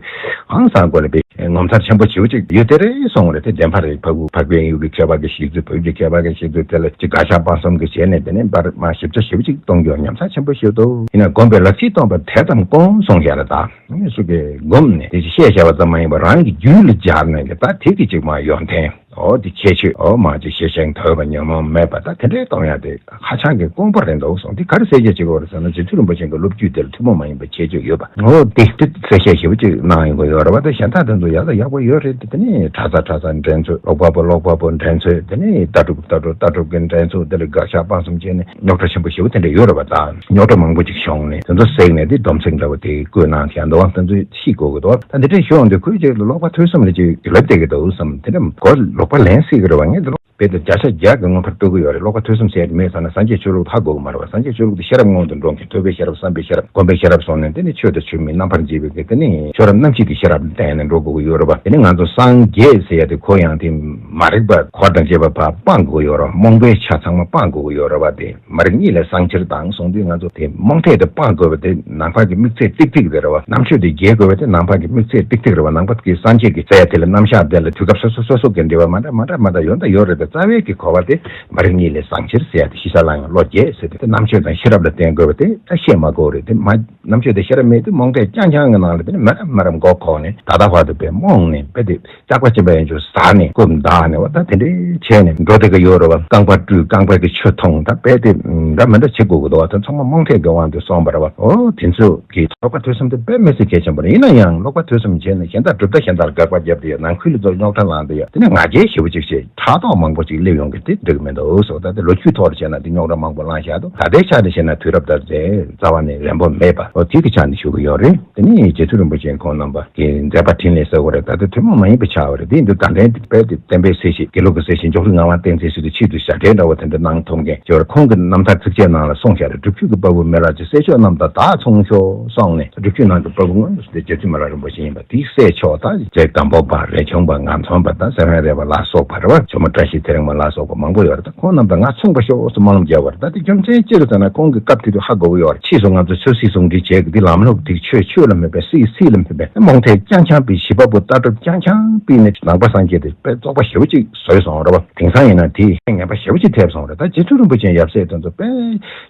ཧང་སང་དགོས་ལ་དཔེ་ངོ་མཚར་ཆེན་པོ་ཞེ་པོ་ཅིག་ཡོད་དེ་རེད་གསུངས་རེད། དེ་བདེན་པ་རེད། ཕ་བུ་ཕ་རྒན་ཡུལ་གྱི་མཁས་པ་གི་བཤད་ཚུལ་བོད་ཀྱི་མཁས་པ་གི་བཤད་ཚུལ་དེ་ལ་ཅིག་དགག་བཞག་སྤང་གསུམ་གྱི་བྱས་ནས་དེ་ནས་འབར་མ་ཞིབ་ཆ་ཞེ་པོ་ཅིག་གཏོང་རྒྱུ་ཉམས་ཚགས་ཆེན་པོ་ཞིག་འདུག་ཡིན་ན་སྒོམ་པའི་ལག་ཁྱེར་གཏོང་བ་དེ་ཙམ་དཀོན་གསུངས་བཞག་རེད། ད་སུ་གིས་སྒོམ་ནས་དེ་ཅིག་བཤད་བཞག་པ་ཙམ་མ་ཡིན་པར་རང་གི་རྒྱུད་ལ་སྦྱར་ནས་ཀྱི་ད་དེ་གི་ཅིག་མ་ཡོན་ཏན་འོ་དེ་ཁྱད་ཆོས་འོ་མ་ཅིག་ཤེས་བཞིན་དོར་བ་ཉོན་མོངས་མེད་པ་ད་དེ་འདྲའི་གཏོང་ཡག་དེ་ཧ་ཅང་གི་དཀོན་པོ་རེད་འདུག་གསུངས། འདི་ག་རེ་གསལ་བཤད་བྱེད་དགོས་རེད་ཟེར་ན་རྗེ་བཙུན་རིན་པོ་ཆེ་གི་སློབ་བརྒྱུད་དེ་ལ་ཐུན་མོང་མ་ཡིན་པའི་ཁྱད་ཆོས་ཡོད་པ། ངོ་བོ་དེ་དེ་གསལ་བཤད་ཞེ་པོ་ཅིག་གནང་ཡོང་གི་ཡོད་རེད་བ། དེ་གཞན་དག་དེ་ཚོ་ཡག་ལ་ཡག་པོ་ཡོད་རེད། དེ་ནི་གྲྭ་ཚང་གྲྭ་ཚང་འགྲན་ཚོད། ཀློག་པ་པོ་ཀློག་པ་པོ་འགྲན་ཚོད། དེ་ནི་ལྟ་གྲུབ་ལྟ་གྲུབ་ལྟ་གྲུབ་ཀྱི་འགྲན་ཚོད། དེ་ལ་དགག་བཞག་སྤང་གསུམ་བྱས་ནས་རྙོག་དྲ་ཆེན་པོ་ཞེ་པོ་དེ་འདྲ་ཡོད་རེད་བ། ད་རྙོག་དྲ་མང་པོ་ཅིག་བྱུང་ནས་དེ་ཚོ་བསྲེགས་ནས་དེ་སྡོམ་ཚིག་འདྲ་བོ་དེ་བཀོད་གནང་བཞག་འདུག་བ། དེ་ཚོ་ཤེས་དགོས་ཀྱི་འདུག་བ། ད་འདི་འདྲ་ཞུ་ཡོང་དུས་ཁོས་ཅིག་ཀློག་པ་ཐོས་བསམ་ལ་ཅིག་ལབ་བསྡད་ཀྱི་འདུག་བསམ། དེ་འདྲ་གོ་ལོག་པ་ལན་སྲིད་ཀྱི་རེད་བ། ངས་འདི་ལོག་དཔེ་དེ་བརྒྱ་ཆ་བརྒྱ་གི་དངོས་འཕར་སྤྲོད་ཀྱི་ཡོད་རེད། ཀློག་པ་ཐོས་བསམ་ཟེར་ཡ་དེ་མེད་ཟེར་ན་སངས་རྒྱས་ཆོས་ལུགས་ཧ་གོ་གི་མ་རེད་བ། སངས་རྒྱས་ཆོས་ལུགས་དེ་ཤེས་རབ་སྔོན་དུ་འགྲོ་མཁན་ཐོས་པའི་ཤེས་རབ་བསམ་པའི་ཤེས་རབ་སྒོམ་པའི་ཤེས་རབ་སོང་ནས་དེ་ནི་ཆོས་དང་ཆོས་མིན་རྣམ་པར་འབྱེད་པའི་གི་དེ་ནི་ཆོས་རབ་རྣམ་འབྱེད་ཀྱི་ཤེས་རབ་ལ་བརྟེན་ནས་འགྲོ་དགོས་ཀྱི་ཡོད་རེད་བ། དེ་ནི་ང་ཚོ་སངས་རྒྱས་ཟེར་ཡ་དེ་ཁོ་ཡང་དེ་མ་རིག་པ་འཁོར་དང་བཅས་པ་ཕར་སྤང་དགོས་ཀྱི་ཡོད་རེད་བ། རྨོངས་པའི་ཆ་ཚང་མ་སྤང་དགོས་ཀྱི་ཡོད་རེད་བ། དེ་མ་རིག་གཉིད་ལས་སངས་ཕྱིར་དང་གསུངས་དུས་ང་ཚོ་དེ་རྨོངས་དད་དེ་སྤང་དགོས་པ་དེ་ནང་པ་གི་དམིགས་ཚད་ཏིག་ཏིག་དེ་རེད་བ། རྣམ་དཔྱོད་དེ་རྒྱས་དགོས་པ་དེ་ནང་པ་གི་དམིགས་ཚད་ཏིག་ཏིག་རེད་བ། ནང་པ་གི་སངས་རྒྱས་ཀྱི་ཟེར་ཡ་དེ་ལ་རྣམ་གཞག་དེ་ལ་དུས་སྐབས་སོ་སོ་སོ་སོ་གི་འབྲེལ་བ་མ་འདྲ་མ་འདྲ་མ་འདྲ་ཡོད་ད་ཡོད་རེད་དེ། རྩ་བའི་གི་གོ་བ་དེ་མ་རིག་གཉིད་ལས་སངས་ཕྱིར་ཟེར་ཡ་དེ་ཤེས་བྱ་ལ་ཡང་བློ་རྒྱས་ཟེར་དེ་དེ་རྣམ་དཔྱོད་དང་ཤེས་རབ་ལ་བརྟེན་དགོས་པ་དེ་ད་བཤད་མ་དགོས་རེད། དེ་མ་རྣམ་དཔྱོད་དེ་ཤེས་རབ་མེད་དུས་རྨོངས་དད་རྐྱང་རྐྱང་གི་ནང་ལ་དེ་ནི་མ་རབས་མ་རབས་མགོ་འཁོར་ནས་ད་ལྟ་བར་དུ་དཔེ་རྨོངས་ནས་དཔེ་དེ། སྐྱག་པ་གཅིན་པ་ཡན་ཆོད་ཟ་ནས་རྐུབ་འདག་ནས་བ་ད་དེ་འདྲའི་བྱས་ནས་འགྲོ་དེ་ག་ཡོད་རེད་བ། རྐང་པ་བཀྲུས་རྐང་པ་གི་ཆུ་འཐུང་ད་དཔེ་དེ་འདྲ་མི་འདྲ་བྱེད་དགོས་ཀྱི་འདུག་བ། དེ་ཚང་མ་རྨོངས་དད་ཀྱི་དབང་དུ་སོང་བ་རེད་བ། ཨོ་དེ་ཚོ་གི་ཀློག་པ་ཐོས་བསམ་དེ་དཔེ་མི་སྲིད་གལ་ཆེན་པོ་རེད། ཡིན་ན་ཡང་ཀློག་པ་ཐོས་བསམ་བྱས་ནས་གཞན་དག་གྲུབ་མཐའ་གཞན་དག་ལ་དགག་པ་བརྒྱབ་དེ་ཡང་ནང་ཁུལ་ལ་ཚོ་རྙོག་དྲ་ལངས་དེ་ཡང་དེ་ནས་ང་རྒྱལ་ཞེ་པོ་ཅིག་བྱས་ཕྲག་དོག་མང་པོ་ཅིག་སླེབས་ཡོང་གི་དེ་འགྲིག་གི་མི་འདུག་ཟེར་བ། ད་དེ་ལོ་རྒྱུས་ཐོག་ལ་བྱས་ན་དེ་རྙོག་དྲ་མང་པོ་ལངས་བཞག་འདུག་ད་ལྟའི་ཆ་ནས་བྱས་ན་དུས་རབས་ད་རྩ་བ་ནས་རན་པོ་མེད་པ་ཨོ་དེ་གི་ཆ་ནས་ཞུ་གི་ཡོད་རེད། དེ་ནས་རྗེ་བཙུན་རིན་པོ་ཆེ་ཁོང་རྣམ་པ། གི་མཛད་པ་འཕྲིན་ལས་ཟེར་བ་རེད། ད་ལྟ་ཐུན་མོང་མ་ཡིན་པའི་ཆ་བ་རེད། དེ་འདུག་དང་ལྡན་དེ་དཔེ་དེ་བསྟན་པའི་ གི་སྲས་ཞིག་དགེ་ལུགས་ཀྱི་སྲས་ཞིག་མགྱོགས་རིག་ངག་དབང་བསྟན་འཛིན་ཟེར་དུས་ཆེད་དུ་ཞབས་འདྲེན་འདྲ་བོ་དེ་འདྲ་གནང་ཐུབ་མཁན་ཅིག་ཡོད་རེད། ཁོང་གི་རྣམ་ཐར་ཚིགས་བཅད་ནང་ལ་གསུངས་བཞག་རེད། སྒྲུབ་བརྒྱུད་ཀྱི་དཔའ་བོ་མི་རབས་ཀྱི་སྲས་མཆོག་རྣམས་དང་བདག་མཚུངས་ཤོག་གསུངས་ནས། སྒྲུབ་བརྒྱུད་ནང་གི་དཔའ་བོ་དངོས་སུ་དེ་རྗེ་བཙུན་མི་ལ་རིན་པོ་ཆེ་ཡིན་པ་དེའི་སྲས་མཆོག་དང་རྗེ་སྒམ་པོ་པ། རས་ཆུང་པ། ངག་ཚོམ་པ་དང་སེ་བན་རས་པ་ལ་སོགས་པ་རེད་བ། ཇོ་མོ་བཀྲ་ཤིས་ཚེ་རིང་མ་ལ་སོགས་པ་མང་པོ་ཡོད་རེད། ད་ཁོང་རྣམས་དང་ང་མཚུངས་པ་ཤོག་ཟེར་སྨོན་ལམ་རྒྱག་པ་རེད། ད་དེ་རྒྱུ་མཚན་ཅི་རེད་ཟེར་ན། ཁོང་གི་སྐབས་དེ་དུས་ཧ་གོ་གི་ཡོད་རེད། ཕྱིས་སུ་ང་ཚོ་ཆོས་སྲིད་ཟུང་འབྲེལ་བྱས་ཀྱི་འདི་ལམ་ལུགས་དེ་ཆོས་ཆོས་ལ་མེད་པའི་སྲིད་སྲིད་ལ་མེད་པའི་རྨོངས་དད་རྐྱང་རྐྱང་སྤེལ། ཞི་བ་འབོད་ལྟ་གྲུབ་རྐྱང་རྐྱང་སྤེལ་ནས་ནང་པ་སངས་རྒྱས་དེ་དཔེ་བཙོག་པ་ཞེ་པོ་ཅིག་བཟོས་སོང་རེད་བ། དེང་སང་ཡིན་ན་དེ་ངན་པ་ཞེ་པོ་ཅིག་ཐེབས་སོང་རེད། ད་རྗེ་བཙུན་རིན་པོ་ཆེ་ཡབ་སྲས་དེ་ཚོ་དཔེ་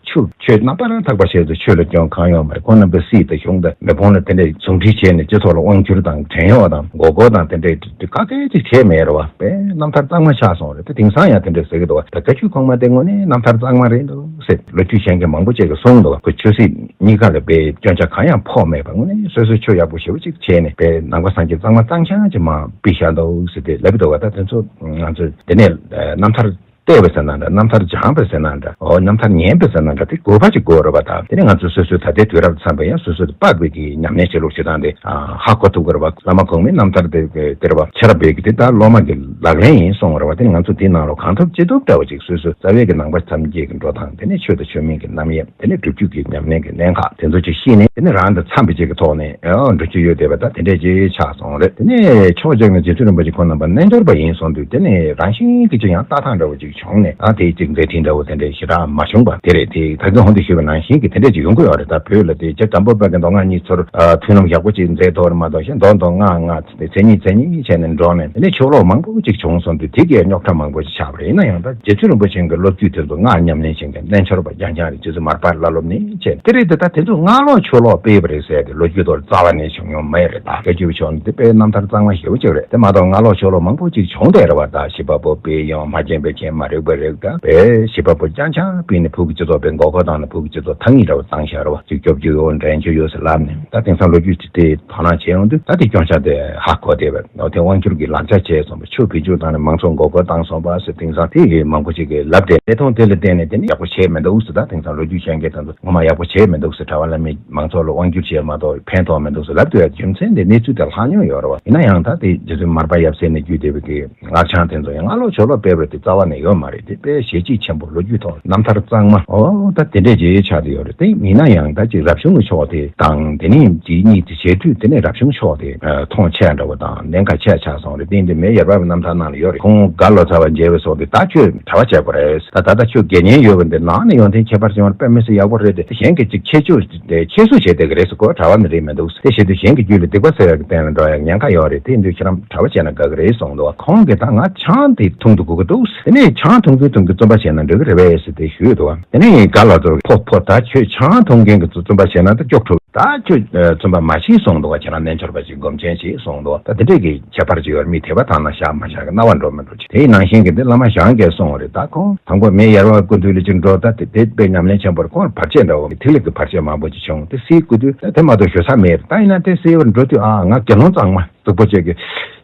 ཆོས་ཆོས་རྣམ་པར་དག་པ་བྱས་ཏེ་ཆོས་ལ་སྐྱོན་གང་ཡོད་མ་རེད། ཁོང་རྣམ་པའི་སྲིད་དང་གཞུང་དང་མི་ཕམ་ལ་དེ་འདྲའི་ཟུང་འབྲེལ་བྱས་ནས་སྤྱི་ཚོགས་ལ་དབང་བསྒྱུར་དང་བྲན་གཡོག་དང་མགོ་སྐོར་དང་དེ་འདྲའི་དཀའ་སྤྱད་ཅིག་བྱས་མེད་རེད་བ། དཔེ་རྣམ་ཐར་གཙང་མ་ཆགས་སོང་རེད། དེ་དེང་སང་ཡང་དེ་འདྲ་ཟེར་གི་འདུག་བ། ད་བཀའ་བརྒྱུད་གོང་མ་དེ་དངོས་གནས་རྣམ་ཐར་གཙང་མ་རེད་འདུག་ཟེར་ལོ་རྒྱུས་གཞན་གྱི་མང་པོ་ཅིག་གིས་གསུངས་འདུག་བ། ཁོ་ཆོས་སྲིད་གཉིས་ཀ་ལ་དཔེ་སྐྱོན་ཆ་གང་ཡང་ཕོག་མེད་པ་དངོས་གནས་སོ་སོའི་ཆོས་ཡག་པོ་ཞེ་པོ་ཅིག་བྱས་ནས་དཔེ་ནང་པ་སངས་རྒྱས་གཙང་མ་གཙང་རྐྱང་ཅིག་མར་ཕུད་བཞག་འདུག་ཟེར་དེ་ལབ་ཀྱི་འདུག་བ། ད་དེ་ཚོ་ང་ཚོས་དེ་ནས་རྣམ་ཐར་བལྟས་པ་ཟེར་ན་འདྲ། རྣམ་ཐར་སྦྱངས་པ་ཟེར་ན་འདྲ། འོ་རྣམ་ཐར་ཉན་པ་ཟེར་ན་འདྲ། དེ་དགོས་པ་ཅིག་དགོས་རེད་བ། ད་དེ་ནི་ང་ཚོ་སོ་སོའི་ད་ལྟའི་དུས་རབས་མཚམས་པ་ཡང་སོ་སོའི་དཔག་པའི་གི་ཉམས་ལེན་བྱེད་ལུགས་བྱེད་སྟངས་དེ་ཨ་ཧ་གོ་ཐུབ་ཀྱི་རེད་བ། བླ་མ་གོང་མའི་རྣམ་ཐར་དེ་དེ་རེད་བ། ཆེ་རབ་པའི་གི་དེ་ད་སློབ་མ་གི་ལག་ལེན་ཡིན་གསུངས་རེད་བ། དེ་ནི་ང་ཚོ་དེའི་ནང་ལ་གང་ཐུབ་ཅི་ཐུབ་འདྲ་བ་ཅིག་སོ་སོའི་རྩ་བའི་གི་ནང་པ་ཐམས་ཅད་ཀྱི་འགྲོ་སྟངས་དེ་ནི་ཆོས་དང་ཆོས་མིན་གྱི་རྣམ་དབྱེ། དེ་ནས་སྒྲུབ་བརྒྱུད་ཀྱི་ཉམས་ལེན་གྱི་གནད་འགག་དེ་ཚོ་ཅིག་ཤེས་ནས་དེ་ནས་རང་དང་འཚམས་པའི་ཅིག་གི་ཐོག་ནས་ཨོ་འགྲོ་རྒྱུ་ཡོད་བསྡད་པ་ད་དེ་འདྲས་ཅིག་ཆགས་སོང་རེད། དེ་ནས་ཕྱོགས་གཅིག་ནས་རྗེ་བཙུན་རིན་པོ་ཆེ་ཁོང་རྣམ་པ་རྣལ་འབྱོར་པ་ཡིན་སོང་དུས་དེ་ནས་རང་བཞིན་གྱི་ཅིག་ཡང་ལྟ་སྟངས་འདྲ་བོ་ཅིག་བྱུང་ནས་ཨ་དེ་ཅིག་མཛད་འཕྲིན་འདྲ་བོ་དེ་འདྲས་ཞེ་དྲག་མ་བྱུང་པ་དེ་རེད། དེ་ད་གིན་ཧོན་དུ་ཞུས་པ་ནང་བཞིན་གྱི་དེ་འདྲས་ཅིག་ཡོང་གི་ཡོད་རེད། ད་བོད་ལ་དེ་རྗེ་སྒམ་པོ་པ་གི་མདོ་སྔགས་གཉིས་ཚུར་ཨ་མཐུན་ལམ་ཡག་པོ་ཅིག་མཛད་ཐུབ་རེད་མ་གཏོགས་གཞན་མདོ་མདོ་སྔགས་སྔགས་དེ་མཚན་ཉིད་མཚན་ཉིད་བྱས་ནས་འགྲོ་ནས་དེ་ནས་ཕྱོགས་ལོག་མང་པོ་ཅིག་བྱུང་སོང་དུས་དེ་གས་རྙོག་དྲ་མང་པོ་ཞིག་ཆགས་པ་རེད། ཡིན་ན་ཡང་ད་རྗེ་བཙུན་རིན་པོ་ཆེ་གི་སློབ་བརྒྱུད་དེ་ཚོ་སྔགས་ཉམས་ལེན་བྱེད་མཁན་རྣལ་འབྱོར་པ་རྐྱང་རྐྱང་རེད། རྗེ་བཙུན་མར་པ་བླ་སློབ་ནས་བྱས་དེ་རེད་དེ། ད་དེ་ཚོ་སྔགས་ལོག་ཆོས་ལོག་སྤེལ་བ་རེད་ཟེར་ཏེ་ལོ་རྒྱུས་ཐོག་རྩ་བ་ནས་བྱུང་མྱོང་མེད་རེད། ད་བཀའ་བརྒྱུད་ཕྱོགས་ནས་དེ་དཔེ་རྣམ་ཐར་གཙང་མ་ཞེ་པོ་ཅིག་རེད། དེ་མ་གཏོགས་སྔགས་ལོག་ཆོས་ལོག་མང་པོ་ཅིག་བྱུང་བསྡད་རེད་བ། ད་ཞི་བ་པོ་དཔེ་ཡང་མ་མཁྱེན་པའི་མཁྱེན། མ་རིག་པ་རིག་ད་དཔེ་ཞི་བ་པོ་རྐྱང་རྐྱང་སྤེལ་ནས་བོད་ཀྱི་སྤྱི་ཚོགས་དཔེ་མགོ་སྐོར་བཏང་ནས་བོད་ཀྱི་སྤྱི་ཚོགས་ཐང་ངེ་འདྲ་བོ་བཏང་བཞག་རེད་བ། ཅིག་སྐྱོབ་རྒྱུ་ཡོད་འདྲེན་རྒྱུ་ཡོད་ཟེར་ལབ་ནས་ད་དེང་སང་ལོ་རྒྱུས་ཅིག་དེ་དོ་སྣང་བྱས་ཡོང་དུས་ད་དེ་སྐྱོན་ཆ་དེ་ཧ་གོ་བསྡད་པ། འོ་དེ་དབང་སྒྱུར་གྱི་ལག་ཆ་བྱས་སོང་བ། ཆོས་བེད་སྤྱོད་བཏང་ནས་མང་ཚོགས་མགོ་སྐོར་བཏང་སོང་བ་ཟེར་དེང་སང་དེ་ཡི་མང་པོ་ཞིག་གིས་ལབ་བསྡད། དེ་མཐོང་དེ་ལ་བརྟེན་ནས་དེ་ནི་ཡག་པོ་བྱས་མི་འདུག་ཟེར། ད་དེང་སང་ལོ་རྒྱུས་གཞན་གྱིས་དེ་ཚོ་ངོ་མ་ཡག་པོ་བྱས་མི་འདུག་ཟེར། གྲྭ་པ་བླ་མས་མང་ཚོགས་ལ་དབང་སྒྱུར་བྱས་མ་གཏོགས་ཕན་ཐོགས་མི་འདུག་ཟེར་ལབ་སྡོད་ཡ་རྒྱུ་མཚན་དེ་གནས་ཚུལ་དེ་ལྷག་མྱོང་ཡོད་རེད་བ། ཡིན་ན་ཡང་ད་དེ་རྗེ་བཙུན་མར་པ་ཡབ་སྲས་ནས་བརྒྱུད་བསྡད་པའི་གི་སྔགས་འཆང་དེ་ཚོ་ཡང་སྔགས་ལོག་ཆོས་ལོག་སྤེལ་བ་དེ་རྩ་བ་ནས་ཡོད་མ་རེད། དེ་དཔེ་ཞལ་བྱེད་ཆེན་པོ་ལོ་རྒྱུས་ཐོག་རྣམ་ཐར་གཙང་མ་ཨོ་ད་དེ་འདྲས་ཅིག་ཆགས་བསྡད་ཡོད་རེད། དེ་ཡིན་ན་ཡང་ད་ཅིག་རབ་བྱུང་གི་ཕྱོགས་དེ་དང་དེ་ནས་དེ་གཉིས་དེ་བྱེད་དུས་དེ་ནས་རབ་བྱུང་ཕྱོགས་དེ་མཐོང་ཆེ་འདྲ་བོ་དང་གནད་འགག་ཆེ་ཆགས་སོང་རེད། དེ་འདི་མེ་ཡར་པ་རྣམ་ཐར་ནང་ལ་ཡོད་རེད། ཁོང་དགའ་ལོ་ཚ་བ་མཇལ་བའི་སོགས་དེ་ད་ཁྱོད་གྲྭ་པ་བྱས་པ་རེད། ད་ད་ལྟ་ཁྱོད་དགེ་བསྙེན་ཡོད་པ་འདི་ནང་ནས་ཡོང་དེ་ཁྱད་པར་ཆེ་བ་དཔེ་མི་སྲིད་ཡག་པོ་རེད་དེ། གཞན་གྱིས་ཅིག་ཁྱད་ཆོས་དེ་ཁྱད་གསོད་བྱས་བསྡད་ཀྱི་རེད་ཟེར། ཁོ་གྲྭ་པ་ནི་རེད་མི་འདུག་ཟེར། དེ་བྱེད་དུས་གཞན་གྱི་རྒྱུད་ལ་སྡིག་པ་སེལ་བའི་གི་སྟེང་ལ་འགྲོ་ཡག་ཉེན་ཁ་ཡོད་རེད། དེ་ཡིན་དུས་ཁྱེད་རང་གྲྭ་པ་བྱས་ན་དགའ་གི་རེད་གསུངས་འདུག་ཁོང་གིས་ད་ང་ཆང་དེ་འཐུང་དུ་དགོས་ཀྱི་འདུག་དེ་ནས་ཆང་འཐུང་གིན་འཐུང་གིན་བཙོན་པ་བྱས་ན་འགྲིག་གི་རེད་པས་ཟེར་དེ་ཞུས་འདུག་དེ་ནས་དགའ་ལོ་ཚོར་ཕོ་ཕོ་ད་ཁྱོད་ཆང་འཐུང་མཁན་གྱི་བཙོན་པ་བྱས་ན་ད་སྐྱོབ་ཐུབ། ད་ཁྱོད་བཙོན་པ་མ་ཤི་གསུངས་འདུག་ཁྱེད་རང་རྣལ་འབྱོར་པ་ཅིག་སྒོམ་ཆེན་ཞིག་གསུངས་འདུག་ད་དེ་འདྲས་ཀྱི་ཁྱད་པར་ཅིག་ཡོད་རེད། མི་དད་པ་དང་ན་བཞག་མ་བཞག་གི་རྣ་བ་འགྲོ་མི་འགྲོ་ཅིག་དེའི་ནང་བཞིན་གྱི་འདི་བླ་མ་ཞང་གིས་གསུངས་པ་རེད། ད་ཁོང་དང་པོ་མེ་ཡར་བ་སྐུ་མདུན་ལ་ཅིག་འགྲོ། ད་དེ་དེ་དཔེ་ཉམས་ལེན་ཆེན་པོར་ཁོང་བར་ཆད་འདྲ་བོ་ཐིག་ལེ་གི་བར་ཆད་མང་པོ་ཅིག་བྱུང་། དེ་སེལ་དགོས་དུས་ད་དེ་མ་གཏོགས་ཞུ་ས་མེད། ད་ཡིན་ན་དེ་སེལ་བར་འགྲོ་དུས་ཨ་ང་དགེ་སློང་གཙང་མ་རྫིག་པོ་ཅིག་གི་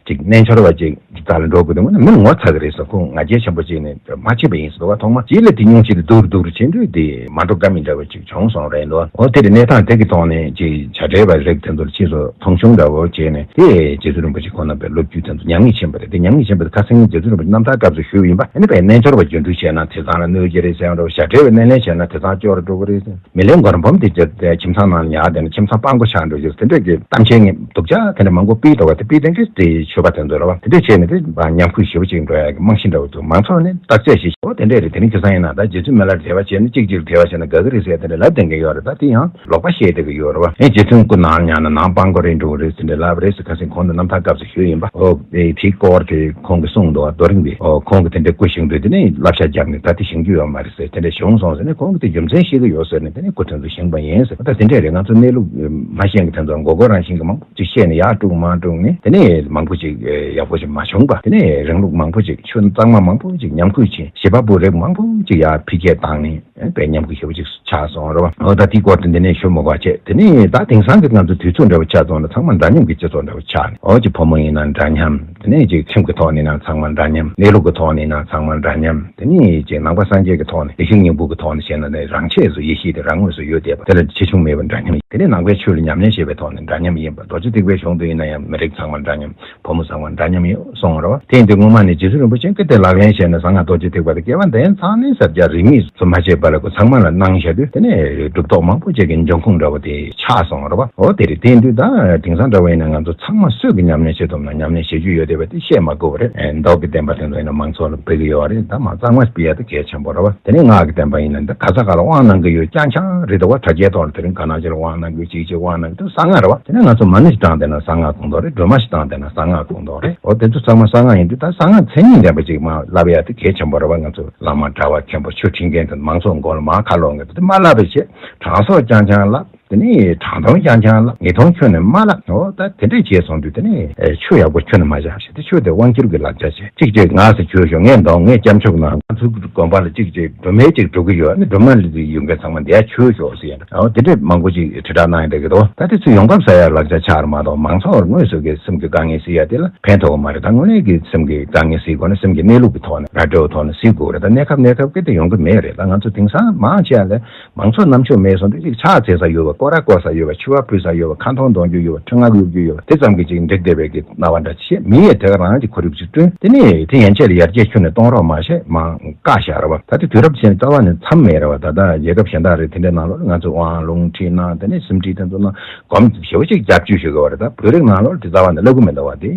ཅིག་རྣལ་འབྱོར་བ་ཅིག་ཅིག་དག་ལ་འགྲོ་དགོས་དུས་ངོ་ནས་མི་ངོ་ཚ་གི་རེད་ཟེར། ཁོང་ང་རྒྱལ་ཆེན་པོ་ཅིག་ནས་མ་ཕྱིན་པ་ཡིན་ཟེར་འདུག་བ། ཐོག་མ་རྗེས་ལ་དེ་ཉུང་ཤས་དེ་སྡུག་རུ་སྡུག་རུ་ཕྱིན་དུས་དེ་མ་འགྲོ་ཀ་མེད་འདྲ་བ་ཅིག་བྱུང་སོང་རེད་འདུག་འོ་དེ་རེད། གནས་སྟངས་དེ་གི་ཐོག་ནས་ཅིག་བྱ་བྲལ་བའི་རིགས་དེ་ཚོར་ཕྱིས་སུ་མཐོང་ཆུང་འདྲ་བོ་བྱས་ནས་དེ་རྗེ་བཙུན་རིན་པོ་ཆེ་ཁོང་རྣམ་པའི་སློབ་བརྒྱུད་དེ་ཚོ་ཉམས་ངེས་ཕྱིན་པ་རེད། དེ་ཉམས་ངེས་ཕྱིན་པ་དེ་ཁ་སང་རྗེ་བཙུན་རིན་པོ་ཆེ་རྣམ་ཐར་སྐབས་སུ་ཞུས་ཡིན་པ། ཨ་ནི་དཔེ་རྣལ་འབྱོར་བ་རྒྱུ་འགྲུལ་བྱས་ན་དེ་ཚང་ལ་གནོད་ཀྱི་རེད་ཟེར་ཡང་འདྲ་བོ། བྱ་བྲལ་བའི་སྣེ་ལེན་བྱས་ན་དེ་ཚང་སྐྱོ་རུ་འགྲོ་གི་རེད་ཟེར། མི་ལེན་གོ་ར་འབུམ་དེ་ཁྱིམ་ཚང་ནང་ཉར་བསྡད་ན་ཁྱིམ་ཚང་སྤང་པོ་ཆགས་འགྲོ་རྒྱུ་དེ་འདྲ་གི་གཏམ་འཆལ་ངན་སྡུག་ཅག་དེ་འདྲ་མང་པོ་སྤེལ་འདུག་བ། དེ་སྤེལ་དེ་འདྲ་དེ་ཤོད་པ་དེ་ཚོ་རེད་བ། དེ་འདྲ་བྱས་ནས་དེ་ཉམས་ཁུལ་ཞེ་པོ་ཅིག་འགྲོ་ཡག་གི་རྨང་གཞི་འདྲ་བོ་འདུག་མང་ཚོགས་ནས་བརྟག་དཔྱད་ཞིག་ཨོ་དེ་འདྲ་རེད། དེ་རིང་ཁ་སང་ཡིན་ན་ད་རྗེ་བཙུན་མི་ལ་དད་པ་བྱས་ན་གཅིག་གཅིག་དད་པ་བྱས་ན་དགའ་གི་རེད་ཟེར་དེ་འདྲ་ལབ་བསྡད་མཁན་ཡོད་རེད། ད་དེ་ཡང་ལོག་པ་བཤད་བསྡད་ཀྱི་ཡོད་རེད་བ། ཨེ་རྗེ་བཙུན་སྐུ་ནང་ཉར་ན་ནང་སྤང་པོ་རེད་འགྲོ་གི་རེད་ཟེར་འདྲ་ལབ་རེད་ཟེར། ཁ་སང་ཁོང་ཚོ་རྣམ་ཐར་སྐབས་སུ་ཞུས་ཡིན་པ། ཨོ་དེའི་སྐོར་དེ་ཁོང་གིས་གསུངས་འདུག་བ། རྡོ་རིང་དེ་ཨོ་ཁོང་གིས་དེ་འདྲ་སྐུ་བཞེངས་དུས་དེ་ནས་བསླབ་བྱ་བརྒྱབ་ནས་ད་དེ་བཞེངས་རྒྱུ་ཡོད་མ་རེད་ཟེར་དེ་འདྲ་བྱུང་སོང་ཟེར་ནས། ཁོང་གིས་དེ་རྒྱུ་མཚན་ཤེས་ཀྱི་ཡོད་ཟེར་ནས་དེ་ནས་སྐུ་དེ་ཚོ་བཞེངས་པ་ཡིན་ཟེར། ད་དེ་འདྲས་རེད། ང་ཚོ་གནས་ལུགས་མ་ཤེས་མཁན་དེ་ཚོ་མགོ་སྐོར་རང་བཞིན་གྱི་མང་པོ་ཅིག་བཤད་ནས་ཡར་དཀྲུག་མར་དཀྲུག་ནས་དེ་ནས་མང་པོ་ཅིག་ཡག་པོ་ཅིག་མ་བྱུང་པ། དེ་ནས་རིང་ལུགས་མང་པོ་ཅིག་ཆོས་གཙང་མ་མང་པོ་ཅིག་ཉམས་རྒུད་ཕྱིན། བྱེད་པ་པོ་རིགས་མང་པོ་ཅིག་ཡར་འཕེལ་རྒྱས་བཏང་ནས་དཔེ་ཉམས་རྒུད་ཞེ་པོ་ཅིག་ཆགས་སོང་རེད་བ། འོ་ད་དེའི་སྐོར་དེ་འདི་ནས་ཞུ་མི་དགོས་བྱས། དེ་ནས་ད་དེང་སང་གི་ང་ཚོ་དུས་ཚོད་འདྲ་བོ་ཆགས་སོང་ན་ཚང་མ་འདྲ་མཉམ་གྱི་སྤྱི་ཚོགས་འདྲ་བོ་ཆགས་ནས། འོ་ཅིག་ཕོ་མོ་ཡིན་ན་འདྲ་མཉམ། དེ་ནས་ཅིག་ཁྲིམས་ཀྱི་ཐོག་ནས་ན་ཚང་མ་འདྲ་མཉམ། གནས་ལུགས་ཀྱི་ཐོག་ནས་ན་ཚང་མ་འདྲ་མཉམ། དེ་ནས་ཅིག་ནང་པ་སངས་རྒྱས་ཀྱི་ཐོག་ནས་བདེ་གཤེགས་སྙིང་པོ་གི་ཐོག་ནས་བཤད་ན་ནི་རང་ཆས་སུ་ཡེ་ཤེས་དེ་རང་ངོས་སུ་ཡོད་བསྡད་པ་དེ་ལ་ཆེ་ཆུང་མེད་པར་འདྲ་མཉམ་ཡིན། དེ་ནས་ནང་པའི་ཆོས་ལ་ཉམས་ལེན་བྱེད་པའི་ཐོག་ནས་འདྲ་མཉམ་ཡིན་པ། རྡོ་རྗེ་ཐེག་པའི་གཞུང་དུ་ཡིན་ན་ཡང་མི་རིགས་ཚང་མ་འདྲ་མཉམ། བུ་མོ་ཚང་མ་འདྲ་མཉམ་ཡོད་གསུངས་རེད་བ། དེ་ཡིན་དུས་སྔོན་མ་ནས་རྗེ་བཙུན་རིན་པོ་ཆེ་གིས་དེ་ལག་ལེན་བྱས་ནས་གསང་སྔགས་རྡོ་རྗེ་ཐེག་པ་དེ་སྐལ་བ་འདི་ཚང་ནས་ཟབ་རྒྱ་རིས་མེད་སུ་མ་ཆད་པ་ལ་ཁོ་ཚང་མ་ལ་གནང་བཞག་དུས་དེ་ནས་གྲུབ་ཐོབ་མང་པོ་ཅིག་གི་འབྱུང་ཁུངས་འདྲ་བོ་དེ་ཆགས་སོང་རེད་བ། འོ་དེ་རེད། དེ་ཡིན་དུས་ད་དེང་སང་འདྲ་བོ་ཡིན་ན་ང་ཚོ་ཚང་མ་སུས་ཀྱི་ཉམས་ལེན་བྱེད་ཐུབ་ན་ཉམས་ལེན་བྱེད་རྒྱུ་ཡོད་བསྡད་པ་དེ་བཤད་མ་དགོས་པ་རེད། མདོ་གི་བསྟན་པ་དེ་ཚོ་ཡིན་ན་མང་ཚོགས་ལ་ཕུལ་གྱི་ཡོད་རེད། ད་མ་གཙང་མ་སྤེལ་ཡ་དེ་གལ་ཆེན་པོ་རེད་བ། དེ་ནས་སྔགས་ཀྱི་བསྟན་པ་ཡིན་ན་འདི་ག་ས་ག་ལ་དབང་གནང་གི་ཡོད། རྐྱང་རྐྱང་རེད་འདུག་བ། དྲ་རྒྱའི་ཐོག་ལ་དེ་རིང་ག་ནང་ཅིག་ལ་དབང་གནང་གི་ཡོད། ཅིག་ཅིག་དབང་གནང་གི་འདུག་གསང་སྔགས་རེད་བ། དེ་ནས་ང་ཚོ་མ་ཎི་ཞིག་བགྲངས་བསྡད་ན་གསང་སྔགས་ཁོངས་གཏོགས་རེད། སྒྲོལ་མ་ཞིག་བཏང་བསྡད་ན་གསང་སྔགས་ཁོངས་གཏོགས་རེད། འོ་དེ་ཚོ་ཚང་མ་གསང་སྔགས་ཡིན་དུས་ད་གསང་སྔགས་མཚན་ཉིད་ལྡན་པ་ཅིག་མར་བསླབ་ཡ་དེ་གལ་ཆེན་པོ་རེད་བ། ང་ཚོ་བླ་མ་གྲྭ་བ་མཁན་པོ་ཆོས་ཁྲིད་མཁན་དེ་མང་ཚོགས་མགོ་ལ་མར་ཁ་ལོག་མཁན་དེ་མ་བསླབ་པ་བྱས། གྲངས་གསོག་རྐྱང་རྐྱང་བསླབ། དེ་ནས་གྲངས་ཐུང་རྐྱང་རྐྱང་བསླབ། ངེས་འཐུང་ཁྱོན་ནས་མ་བསླབ། འོ་ད་དེ་འདྲས་བྱས་སོང་དུས་དེ་ནས་ཨེ་ཆོས་ཡག་པོ་ཁྱོན་ནས་མ་བཞག་ཞེས། དེ་ཆོས་དེ་དབང་སྒྱུར་གྱི་ལག་ཆ་བྱས། གཅིག་གཅིག་ང་ཟེར་བྱོས་ཤོག་ངས་འདོན། ངས་སྐྱབས་མཆོག་གནང་། ང་ཚོའི་དགོན་པ་ལ་གཅིག་གཅིག་སྒྲོལ་མའི་གཅིག་འགྲོ་གི་ཡོད། ཨ་ནི་སྒྲོལ་མ་ལ་ཡོང་མཁན་ཚང་མ་འདིར་བྱོས་ཤོག་ཟེར་ཡ། འོ་དེ་འདྲས་མང་པོ་ཅིག་དྲིལ་བསྒྲགས་གནང་ཡ་འདྲ་གི་འདུག་ད་དེ་ཚོ་ཡོང་འབབ་ཟ་ཡ་ལག་ཆ་ཆགས་རེད་མ་གཏོགས་མང་ཚོགས་དངོས་སུ་གི་སེམས་ཀྱི་དཀའ་ངལ་སེལ་ཡ་དེ་ལ་ཕན་ཐོགས་གི་མ་རེད། ད་དངོས་གནས་ཀྱི་སེམས་ཀྱི་དཀའ་ངལ་སེལ་དགོས་ན་སེམས་ཀྱི་གནས་ལུགས་ཀྱི་ཐོག་ནས་ར་སྤྲོད་ཐོག་ནས་སེལ་དགོས་རེད། ད་གནས་སྐབས་གནས་སྐབས་ཀྱི་དེ་ཡོང་གི་མེད་རེད། ད་ང་ཚོ་དེང་སང་མང་ཆེ་བ་ལ་མང་ཚོགས་རྣམ་དཔྱོད་མེད་སོང་དུས་ཅིག་ཕྱག་འཚལ་ས་ཡོད་པ། སྐོར་ར་སྐོར་ས་ཡོད་པ། མཆོད་པ་ཕུལ་ས་ཡོད་པ། ཁ་འཐོར་འདོན་རྒྱུ་ཡོད་པ། ཁྲི་མངའ་གཡོ་རྒྱུ་ཡོད་པ། དེ་ཙམ་གྱིས་ཅིག་འགྲིག་བསྡད་པའི་གི་སྣང་བ་འདྲ་ཞིག་མི་ཡས་དེ་ག་རང་གི་ཁོར་ཡུག་ཅིག་བསྐྲུན། དེ་ནས་དེ་ཡན་ཆད་ལ་ཡར་རྒྱས་ཁྱོན་ནས་གཏོང་རོགས་མ་བྱས་མ་བཀག་བཞག་རེད་བ། ད་དེ་དུས་རབས་ཕྱིན་རྩ་བ་ནས་མཚམས་མེད་རེད་བ། ད་ལྟ་རྒྱལ་ཁབ་གཞན་དག་རེད། དེ་འདྲའི་ནང་ལོགས་ང་ཚོས་དབང་ལུང་ཁྲིད་གནང་། དེ་ནས་སེམས་ཁྲིད་དེ་ཚོ་གནང་། སྒོམ་ཞེ་པོ་ཅིག་རྒྱབ་སྐྱོར་ཞུ་དགོས་པ་རེད། ད་བོད་རིགས་ནང་ལོགས་དེ་རྩ་བ་ནས་སླ་པོ་མི་འདུག་བ། དེ་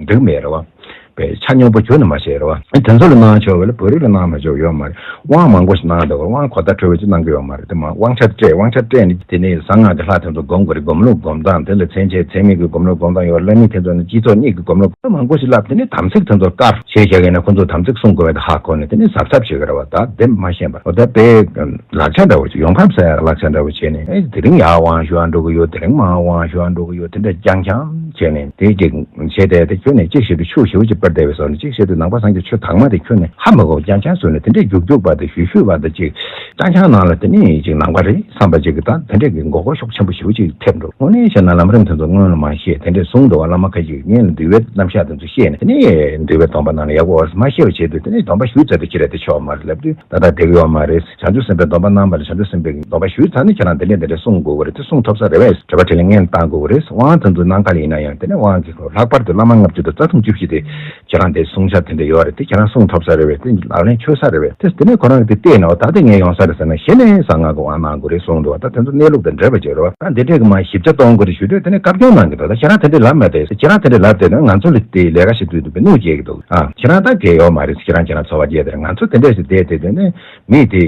འགྲིག་མེད་རེད་བ། པའི་ཆ་སྙོམས་པོ་ཁྱོན་ནས་མ་བྱས་རེད་བ། དེ་ཚོ་ལ་གནང་ཆོག་པ་ལ་བོད་རིགས་ལ་གནང་མ་ཆོག་ཡོད་མ་རེད། དབང་མང་པོ་ཞིག་གནང་འདུག་དབང་གོ་བརྡ་འཕྲོད་པོ་ཅིག་གནང་གི་ཡོད་མ་རེད། དེ་མ་དབང་ཆ་སྤྲད། དབང་ཆ་སྤྲད་ནས་དེ་ནས་གསང་སྔགས་ཀྱི་ལྷ་དེ་ཚོ་སྒོམ་དགོས་རེད། སྒོམ་ལུགས་སྒོམ་སྟངས་དེ་ལ་མཚན་ཆེ་མཚན་མེད་ཀྱི་སྒོམ་ལུགས་སྒོམ་སྟངས་ཡོད་རེད། བླ་མེད་ཐེ་ཚོམ་ནས་སྤྱི་ཚོགས་གཉིས་ཀྱི་སྒོམ་ལུགས་མང་པོ་ཞིག་བསླབས། དེ་ནས་དམ་ཚིག་དེ་ཚོ་བཀར་བྱས་བཞག་ཡིན་ན་ཁོ་ཚོ་དམ་ཚིག་སྲུང་དགོས་པ་དེ་ཧ་གོ་ནས་དེ་ནས་གཟབ་གཟབ་བྱེད་ཀྱི་རེད་བ། ད་དེ་མ་ཤེས་པར་འོ་ད་དཔེ་ལག་ཆ་འདྲ་བོ་ཅིག་ཡོང་འབབ་ཟ་ཡ་ལག་ཆ་འདྲ་བོ་བྱས་ནས། ཨེ་དེ་རིང་ཡར་དབང་ཞུ་བ་འགྲོ་གི་ཡོད། དེ་རིང་མར་དབང་ཞུ་བ་འགྲོ་གི་ཡོད། དེ་འདྲ་རྐྱང་རྐྱང་བྱས་ནས་དེ་ཅིག་བྱས་ཏེ། དེ་ཁྱོན་ནས་གཅིག་བྱེད་དུས་ཆོས་ཞེ་པོ་ཅིག་སྤེལ་བསྡད་པའི་བཟོ་ནས། གཅིག་བྱེད་དུས་ནང་པ་སངས་རྒྱས་ཆོས་དྭངས་མ་དེ་ཁྱོན་ནས་ཧ་མ་གོ་བ་རྐྱང་རྐྱང་བཟོས་ནས་དེ་འདྲའི་རྒྱུག་རྒྱུག་པ་དང་ཞུ་ཞུ་བ་དང་ཅིག་རྐྱང་རྐྱང་ནང་ལ་དེ་ནས་ཅིག་ནང་པ་རེད་བསམ་པ་ཅིག་གི་ད་དེ་འདྲ་གི་མགོ་སྐོར་ཤུགས་ཆེན་པོ་ཞེ་པོ་ཅིག་ཐེབས་འགྲོ། དངོས་གནས་བཤད་ན་ལམ་རིམ་དེ་ཚོ་སྔོན་ལ་མ་ཤེས། དེ་འདྲས་གསུངས་འདུག་བ། བླ་མ་ཁ་ཅིག་སྔོན་ལ་འདུལ་བའི་རྣམ་གཞག་དེ་ཚོ་ཤེས་ནས་དེ་ནས་འདུལ་བའི་སྡོམ་པ་གནང་ན་ཡག་པོ་ཡོད་རེད་ཟེར་མ་ཤེས་པ་བྱས་དུས་དེ་ནས་སྡོམ་པ་ཞུས་ཚར་དུས་ཁྱེད་རང་དེ་ཆོག་མ་རེད་ལབ་དུས། ད་ལྟ་བསྡད་ཀྱི་ཡོད་མ་རེད། བྱང་ཆུབ་སེམས་དཔའི་སྡོམ་པ་གནང་བ་ལ་བྱང་ཆུབ་སེམས་དཔའི་སྡོམ་པ་ཞུས་ཚར་ནས་ཁྱེད་རང་འདི་ནས་འདི་འདྲ་གསུང་དགོས་ཀྱི་རེད། དེ་གསུང་ཐུབ་ས་རེད་པས། དྲི་བ་དྲིས་ལན་སྔོན་བཏང་དགོས་ཀྱི་རེད། དབང་དེ་ཚོ་གནང་ག་ལ་ཡིན་ན་ཡང་དེ་ནས་དབང་གི་ལྷག་པར་དུ་བླ་མ་ལྔ་བཅུ་དང་རྩ་གསུམ་བཅུ་བཞི་དེ་ཁྱེད་རང་དེ་གསུང་ཆ་དེ་འདྲ་ཡོད་རེད། དེ་ཁྱེད་རང་གསུང་ཐུབ་ས་རེད་པས། དེ་ལག་ལེན་ཆོད་ས་རེད་པས། དེ་དེ་ནས་ཁོ་རང་གིས་དེ་བལྟས་ནས་འོ་ད་དེ་ངས་ཡོང་ས་རེད་ཟེར་ན་གཞི་ནས་གསང་སྔགས་ཀྱི་དབང་གནང་དགོས་རེད་གསུངས་འདུག་ད་དེ་ཚོ་གནས་ལུགས་དང་འབྲེལ་བ་བྱེད་རོགས། ད་འདི་འདྲས་ཀྱི་མ་ཞིབ་ཆ་གཏོང་དགོས་རེད་ཞུ་དུས་དེ་ནས་བཀའ་བཀྱོན་གནང་གི་འདུག་ད་ཁྱེད་རང་དེ་འདྲས་ལབ་མེད་དེ། ཁྱེད་རང་དེ་འདྲས་ལབ་བསྡད་ན་ང་ཚོ་ལ་དེ་ལས་ཀ་ཞིག་སྤྲོད་ཐུབ་པའི་གནོད་སྐྱེལ་གི་འདུག་ཨ་ཁྱེད་རང་ད་གལ་ཡོད་མ་རེད། ཁྱེད་རང་ཁྱེད་རང་འཚོ་བ་སྐྱེལ་དེ་རེད། ང་ཚོ་དེ་འདྲས་ཞིག་བསྡད་དེ་དེ་ནས་མི་དེ་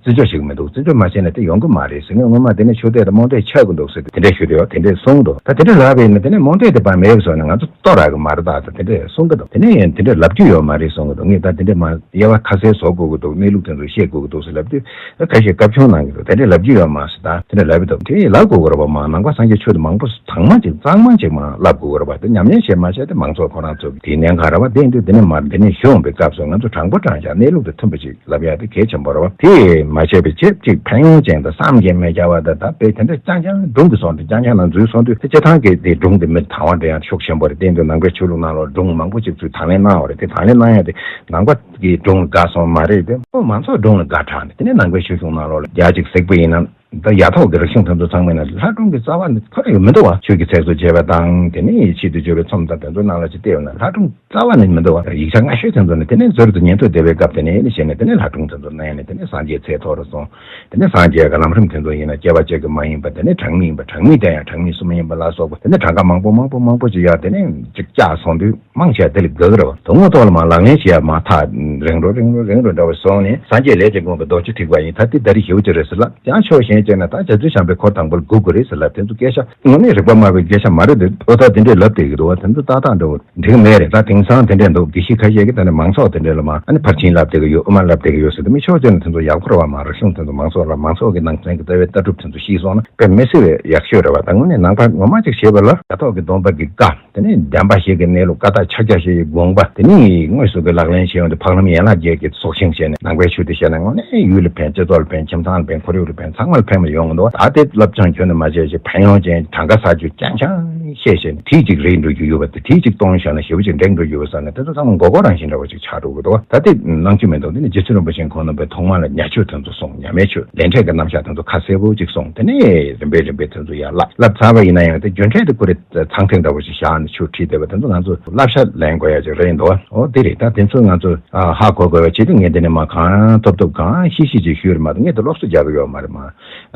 བརྩི་འཇོག་བྱེད་གི་མི་འདུག་བརྩི་འཇོག་མ་བྱས་ན་དེ་ཡོང་གི་མ་རེད་ཟེར་ནས། སྔོན་མ་དེ་ནས་ཆོས་དད་དང་རྨོངས་དད་ཆགས་གི་འདུག་ཟེར་དེ་འདྲས་ཞུ་དེ་ཡོད། དེ་འདྲས་གསུངས་འདུག་ད་དེ་འདྲས་ལབ་པས་ན་དེ་ནས་རྨོངས་དད་དེ་ཕར་མེད་པ་བཟོས་ནས་ང་ཚོ་ལྟོ་རག་གི་མ་རེད། ད་ད་དེ་འདྲས་གསུང་གི་འདུག་དེ་ནས་ཡང་དེ་འདྲས་ལབ་རྒྱུ་ཡོད་མ་རེད་གསུང་གི་འདུག་ངས་ད་དེ་འདྲས་མ་དབྱེ་བ་ཁ་གསལ་བཟོ་དགོས་ཀྱི་འདུག་གནས་ལུགས་དེ་ཚོ་ཤེས་དགོས་ཀྱི་འདུག་ཟེར་ལབ་དུས། ཁ་ཤས་བཀའ་བཀྱོན་གནང་གི་འདུག་དེ་འདྲས་ལབ་རྒྱུ་ཡོད་མ་རེད་ཟེར། ད་དེ་འདྲས་ལབ་ཀྱི་འདུག་དེ་ལབ་དགོས་ཀྱི་རེད་པ། མ་ནང་པ་སངས་རྒྱས་ཆོས་དེ་མང་པོ་དྭངས་མ་ཅིག་གཙང་མ་ཅིག་མ་ལབ་དགོས་ཀྱི་རེད་པ། དེ་ཉམས་ལེན་བྱེད་མ་བྱས་དེ་མང་ཚོགས་ཁོ་རང་ཚོ་གི་དེའི་གནད་འགག་རེད་པ། དེ་འདྲས་དེ་ནས་མར་འདི་ནས་ཞུ་འོང་པའི་སྐབས་སུ་ང་ཚོ་དྲང་པོ་དྲང་བཞག་གནས་ལུགས་དང་མཐུན་པ་ཅིག་ལབ་ཡ་དེ་གལ་ཆེན་པོ་རེད་པ། དེ་མ་བྱས་པའི་ཆེད་ཅིག་ཕན་ཡོན་ཅན་དང་བསམ་གྱིས་མི་ཁྱབ་པ་དང་། ད་དཔེ་དེ་འདྲ་རྐྱང་རྐྱང་སྒྲུང་གི་སོང་དུས་རྐྱང་རྐྱང་ནང་འཛུལ་སོང་དུས། དེ་སྤྱིར་བཏང་གི་དེ་སྒྲུང་དེ་མི་དྭངས་བ་འདྲ་ཡང་ཤུགས་ཆེན་པོ་རེད། དེ་འདྲ་ནང་པའི་ཆོས་ལུགས་ནང་ལོགས་སྒྲུང་མང་པོ་ཅིག་ཚུར་དང་ལེན་གནང་བ་རེད། དེ་དང་ལེན་གནང་ཡ་དེ་ནང་པ་གི་སྒྲུང་ལ་དགའ་སོང་མ་རེད་དེ། ཨོ་མང་ཚོགས་སྒྲུང་ལ་དགའ་དྲགས་ནས། དེ་ནས་ནང་པའི་ཆོས་གཞུང་ནང་ལོགས་ལ་རྒྱ་ཅིག་གཟིགས་པ་ཡིན་ན། ད་ཡ་ཐོག་གི་རིག་གཞུང་དེ་ཚོ་ཚང་མ་ཡིན་ན་ལྷ་སྒྲུང་གི་རྩ་བ་ནས་ཁོ་རང་ཡོད་མི་འདུག་བ། ཆོས་ཀྱི་ཚེ་སྲོག་བཅད་པ་དང་དེ་ནས་ཆེད་དུ་བརྗོད་པའི་ཚོམས་དང་དེ་ཚོའི་ནང་ལ་ཅིག་བལྟས་ཡོད་ན་ལྷ་སྒྲུང་རྩ་བ་ནས་མི་འདུག་བ། ཡིག་ཆ་སྔ་ཤོས་དེ་ཚོ་ནི་དེ་ནས་ཟུར་དུ་ཉན་ཐོས་སྡེ་པའི་སྐབས་དེ་ནས་ནི་བྱས་ནས་དེ་ནས་ལྷ་སྒྲུང་དེ་ཚོ་བསྣན་ནས་དེ་ནས་སངས་རྒྱས་ཚེ་ཐོ་རུ་སོང་། དེ་ནས་སངས་རྒྱས་ཀྱི་ལམ་རིམ་དེ་ཚོ་ཡིན་ན་སྐྱེ་བ་གཅིག་གི་མ་ཡིན་པ། དེ་ནས་གྲངས་མེད་ཡིན་པ། གྲངས་མེད་དེ་ཡང་གྲངས་མེད་གསུམ་ཡིན་པ་ལ་སོགས་པ། དེ་ནས་གྲངས་ཀ་མང་པོ་མང་པོ་མང་པོ་ཅིག་ཡར་དེ་ནས་ཅིག་བཅག་སོང་དུས། མང་ཆེ་བ་དེ་ལ་དགའ་གི་རེད་བ། དོན་དངོས་ཐོག་ལ་མར་ལག་ལེན་བྱེད་ཡ་མར་ཐག་རིང་རུ་རིང་རུ་རིང་རུ་འདྲ་བ་སོང་ནས། སངས་རྒྱས་ལས་ཀྱི་དགོངས་པའི་རྡོ་རྗེ་ཐེག་པ་ཡིན། ད་དེ་ད་རེས་ཞེ་པོ་ཅིག་རེད་ཟེར་ལབ། ཡང་ཕྱོགས་གཞན་བྱས་ན་ད་རྗེ་བཙུན་བྱམས་པའི་འཁོར་དང་པོ་ལ་སྒུག་དགོས་རེད་ཟེར་ལབ། དེ་ཚོ་སྐད་ཆ་དངོས་གནས་རིགས་པ་སྨྲ་བའི་སྐད་ཆ་མ་རེད་འདུག་ཨོ་ད་དེ་འདྲས་ལབ་བསྡད་ཀྱི་འདུག་བ། དེ་ཚོ་ཏག་ཏག་འདྲ་བོ་འགྲིག་གི་མེད་རེད། ད་དེང་སང་དེ་འདྲས་འདུག་དགེ་བཤེས་ཁ་ཤས་ཀྱིས་ད་ནི་མང་ཚོགས་དེ་འདྲས་ལ་མར་ཨ་ནི་ཕར་ཕྱིན་ལབ་བསྡད་ཀྱི་ཡོད། དབུ་མ་ལབ་བསྡད་ཀྱི་ཡོད་ཟེར་དུས། མི་ཕྱོགས་གཅིག་ནས་དེ་ཚོ་ཡག་པོ་རེད་བ། མར་རིག་གཞུང་དེ་ཚོ་མང་ཚོགས་ལ་མང་ཚོགས་ཀྱི་ནང་ཚན་གྱི་རྩ་བའི་ལྟ་གྲུབ་དེ་ཚོ་ཤེས་སོང་ན་དཔེ་མི་སྲིད་པའི་ཡག་ཤོས་རེད་བ། ད་དངོས་གནས་ནང་པ་ངོ་མ་ཅིག་བྱེད་པ་ལ་ཡ་ཐོག་གི་སྡོམ་པ་གི་བཀའ། དེ་ནས་བདེན་པ་བཞི་གི་གནས་ལུགས། ཀ་དག་ཕྱག་རྒྱ་བཞི་ཡི་དགོངས་པ། དེ་ནས་དངོས་སུ་གི་ལག་ལེན་བྱེད་ཡོང་དུས་འཕགས་ལམ་ཡན་ལག་བརྒྱད་ཀྱི་ཚོགས་ཞིང་བྱས་ནས། ནང་པའི་ཆོས་དེ་བཤད་ན་དངོས་གནས་ཡུལ་ལ་ཕན། སྤྱི་ཚོགས་ལ་ཕན། ཁྱིམ་ཚང་ལ་ཕན། ཁོར་ཡུག་ལ་ཕན། ཚང་མ་ལ་ སེམས་ལ་ཡོང་གི་འདུག་ད་དེ་བསླབ་སྦྱོང་ཁྱོན་ནས་མ་བྱས་ཞེས་ཕན་ཡོན་ཅན་གྲངས་ཀ་ཟ་རྒྱུ་རྐྱང་རྐྱང་བཤད་བཤད་ནས་དེ་གཅིག་རེད་འགྲོ་རྒྱུ་ཡོད་པ་དེ་དེ་གཅིག་གཏོང་བཞག་ན་ཞེ་པོ་ཅིག་འགྲིག་འགྲོ་རྒྱུ་ཡོད་ས་ནས་དེ་ཚོ་ཚང་མ་མགོ་སྐོར་རང་བཞིན་འདྲ་བོ་ཅིག་ཆགས་འགྲོ་གི་འདུག་ད་དེ་གནང་རྒྱུ་མི་འདུག་དེ་ནས་རྗེ་བཙུན་རིན་པོ་ཆེ་ཁོང་རྣམ་པས་ཐོག་མ་ལ་ཉ་ཆོས་དེ་ཚོ་གསུངས། ཉ་མའི་ཆོས་ལས་འབྲས་ཀྱི་རྣམ་གཞག་དེ་ཚོ་ཁ་གསལ་པོ་ཅིག་གསུངས། དེ་ནས་རིམ་པས་རིམ་པས་དེ་ཚོ་ཡར་བསླབ་བསླབ་ཚར་བ་ཡིན་ན་ཡང་དེ་རྒྱུ་འབྲས་དེ་ཁོ་རེ་ཚང་ཐེངས་འདྲ་བོ་ཞིག་བཞག་ནས་ཆོས་ཁྲིད་བསྡད་པ་དེ་ཚོ་ང་ཚོ་བསླབ་བྱ་ལེན་དགོས་ཡ་ཅིག་རེད་འདུག་འོ་དེ་རེད། ད་དེ་ཚོ་ང་ཚོ་ཨ་ཧ་གོ་དགོས་པ་བྱེད་དུས་ངས་འདི་ནས་མ་གང་ཐོབ་ཐོབ་གང་ཤེས་ཤེས་ཅིག་ཞུས་རེད་མ་གཏོགས་ངས་དེ་སློབ་གསོ་རྒྱག་གི་ཡོད་མ་རེད་མ།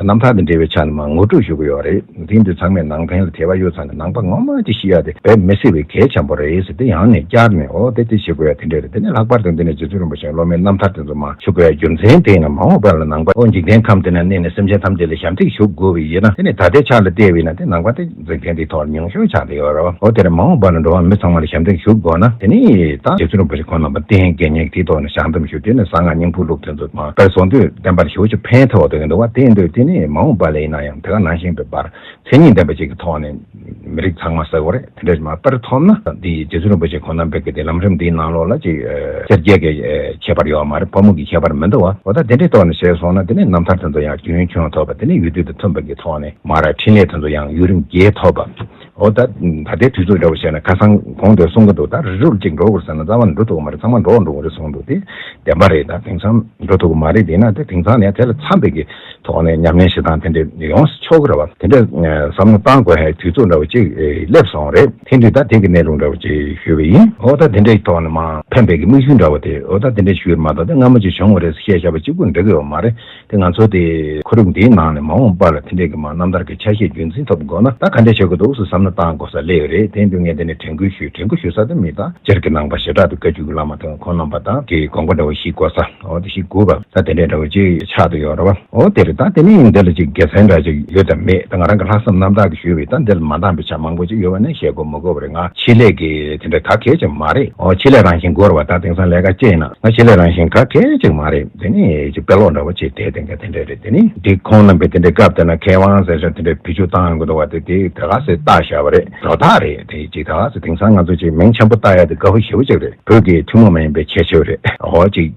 རྣམ་ཐར་དང་འབྲེལ་བའི་ཆ་ནས་མ་ངོ་སྤྲོད་ཞུ་གི་ཡོད་རེད། དེང་དུས་ཚང་མས་ནང་བསྟན་ལ་དད་པ་ཡོད་ཙང་ནས་ནང་པ་ངོ་མ་ཅིག་ཤེས་ཡ་དེ་དཔེ་མི་སྲིད་པའི་གལ་ཆེན་པོ་རེད་ཟེར་དེ་ཡང་ནས་བསྐྱར་ནས་འོ་དེ་དེ་བྱེད་དགོས་ཡ་དེ་འདྲ་རེད། དེ་ནས་ལྷག་པར་དུ་འདི་ནས་རྗེ་བཙུན་རིན་པོ་ཆེའི་སློབ་མའི་རྣམ་ཐར་དེ་ཚོ་མ་ཞུ་དགོས་ཡ་རྒྱུ་མཚན་དེ་ཡིན་ན་མ་འོངས་པ་ལ་ནང་པ་ཨོ་འཇིག་རྟེན་ཁམས་དེ་ན་གནས་ནས་སེམས་ཅན་ཐམས་ཅད་ལ་ཞབས་འདེགས་ཞུ་དགོས་པ་ཡིན་ན་དེ་ནས་ད་ལྟའི་ཆ་ལ་བལྟས་པ་ཡིན་ན་དེ་ནང་པ་དེ་འཇིག་རྟེན་འདིའི་ཐོག་ལ་ཉུང་ཤོས་ཆགས་བསྡད་ཡོད་རེད་བ། འོ་དེར་མ་འོངས་པ་ལ་འགྲོ་བ་མི་ཚང་མ་ལ་ཞབས་འདེགས་ཞུ་དགོས་ན་དེ་ནི་ད་རྗེ་བཙུན་རིན་པོ་ཆེ་ཁོང་རྣམ་པ་བསྟེན་དགེ་བསྙེན་དེའི་ཐོག་ནས་བྱང་སྡོམ་ཞུ་དེ་ནས་གསང་སྔགས་སྙིང་ཕུག་ལུགས་དེ་ཚོ་མ་དཔེ་བཟང་དུས་བསྟན་པར་ཞེ་པོ་ཅིག་ཕན་ཐོགས་བསྡད་ཀྱི་འདུག་བ། དེ་ཡིན་དུས་དེ་ནི་མ་འོངས་པ་ལ་ཡིན་ན་ཡང་དེ་ག་ནང་བཞིན་པའི་བར་མཚན་ཉིད་ལྡན་པ་ཅིག་གི་ཐོག་ནས་མི་རིགས་ཚང་མ་ཟེར་དགོས་རེད། དེ་འདྲ་མ་དཔེར་ཐོབ་ན་འདི་རྗེ་བཙུན་རིན་པོ་ཆེ་ཁོང་རྣམ་པའི་གི་དེ་ལམ་རིམ་འདིའི་ནང་ལོགས་ལ་ཅིག་ཨ་སེར་སྐྱའི་གི་ཨ་ཁྱད་པར་ཡོད་མ་རེད། ཕོ་མོ་གི་ཁྱད་པར་མི་འདུག་བ། འོ་ད་དེ་འདྲའི་ཐོག་ནས་བཤད་སོང་ན་དེ་ནི་རྣམ་ཐར་དེ་ཚོ་ཡང་རྒྱུན་འཁྱོངས་ཐུབ་པ་དེ་ནི་ཡུལ་དུས་དང་མཐུན་པ་གི་ཐོག་ནས་མ་ར་འཕྲིན་ལས་དེ་ཚོ་ཡང་ཡུན་རིང་རྒྱས་ཐུབ་པ། འོ་ད་ད་ལྟའི་དུས་ཚོད་འདྲ་བོ་བྱས་ན་ཁ་སང་གོང་དུ་གསུང་གི་འདུག་ད་རི་རུ་གཅིག་འགྲོ་དགོས་ཟེར་ན་རྩ་བ་ནས་འགྲོ་ཐུབ་ཀྱི་མ་རེད། ཚང་མ་འགྲོ་འགྲོ་གི་རེད་གསུངས་འདུག་དེ་བདེན་པ་རེད། ད་དེང་སང་འགྲོ་ཐུབ་ཀྱི་མ་རེད། དེས་ན་དེ་དེང་སང་ནས་དེ་ལ་འཚམ་པའི་གི་ཐོག་ནས་ཉམས་ལེན་བྱེད་སྟངས་དེ་འདྲ་ཡོང་ཆོག་གི་རེད་བ། དེ་འདྲ་བསམ་བློ་བཏང་དགོས་ཧའི་དུས་ཚོད་འདྲ་བོ་ཅིག་སླེབས་སོང་རེད། དེ་འདྲའི་ད་དེ་གི་གནས་ལུགས་འདྲ་བོ་ཅིག་ཞུས་པ་ཡིན། འོ་ད་དེ་འདྲའི་ཐོག་ནས་མ་ཕན་པའི་གི་དམིགས་ཡུལ་འདྲ་བོ་དེ་འོ་ད་དེ་འདྲ་ཞུས་མ་གཏོགས་དེ་སྔ་མོ་ཅིག་བྱུང་བ་རེད་ཟེར་བཤད་བཞག་པ་གཅིག་པུ་འགྲིག་གི་ཡོད་མ་རེད། དེ་ང་ཚོ་དེ་ཁོར་ཡུག་འདིའི་ནང་ནས་མ་འོངས་པ་ལ་དེ་འདྲའི་གི་མ་རྣམ་ཐར་གྱི་ཆ་ཤས་རྒྱུན་འཛིན་ཐུབ་དགོས་ན་ད་ག་འདྲ་བྱེད་དགོས་འདུག་ཟེར་བསམ་བློ་བཏང་དགོས་ས་སླེབས་ཡོད་རེད། དེ་འདུག་ངས་དེ་ནས་དྲན་སྐུལ་ཞུས། དྲན་སྐུལ་ཞུ་ས་དེ་མི་ད་སྤྱིར་གྱི་ནང་པ་ཞེ་དྲག་ཏུ་བཀའ་བརྒྱུད་ཀྱི་བླ་མ་དང་ཁོང་རྣམ་པ་དང་གི་དགོངས་པ་འདྲ་བོ་ཞིག་གོ་ས་འོ་དེ་ཞིག་དགོས་པ་ད་དེ་འདྲའི་འདྲ་བོ་ཅིག་ཆགས་བསྡད་ཡོད་རེད་བ། འོ་དེ་རེད། ད་དེ་ནས་འདི་ལ་ཅིག་དགེ་མཚན་འདྲ་ཅིག་ཡོད་དམ་མེད་ད་ང་རང་གི་ལྷག་བསམ་རྣམ་དག་གིས་ཞུས་པའི་ད་འདི་ལ་མ་འདང་བའི་ཆ་མང་པོ་ཅིག་ཡོད་པ་ནི་བཤད་དགོས་མི་དགོས་པ་རེད། ང་ཆེད་ལས་ཀྱི་དེ་འདྲ་ག་གལ་ཆེན་མ་རེད། འོ་ཆེད་ལས་རང་བཞིན་དགོས་རེད་བ། ད་དེང་སང་ལས་ཀ་བྱས་ན་ང་ཆེད་ལས་རང་བཞིན་ག་གལ་ཆེན་མ་རེད། དེ་ནི་ཅིག་དཔེ་ཀློག་འདྲ་བོ་བྱས་བསྡད་དེ་འདྲ་དེ་འདྲ་རེད། དེ་ནི་འདི་ཁོང་རྣམ་པས་དེ་འདྲའི་སྐབས་དེ་ན་མཁས་དབང་ཟེར་ཞིང་དེ་འདྲའི་བེད་སྤྱོད་བཏང་ཡོང་གི་འདུག་བ། དེ་དེ་ད་ག་ཟེ་བཏགས་བཞག་པ་རེད། སྒྲོ་བཏགས་རེད། དེ་ཅིག་ད་ག་ཟེ་དེང་སང་ང་ཚོ་ཅིག་མིང་ཆེན་པོ་བཏགས་ཡ་དེ་དགའ་པོ་ཞེ་པོ་ཅིག་རེད། བོད་ཀྱི་ཐུན་མོང་མ་ཡིན་པའི་ཁྱད་ཆོས་རེད། འོ་ཅིག་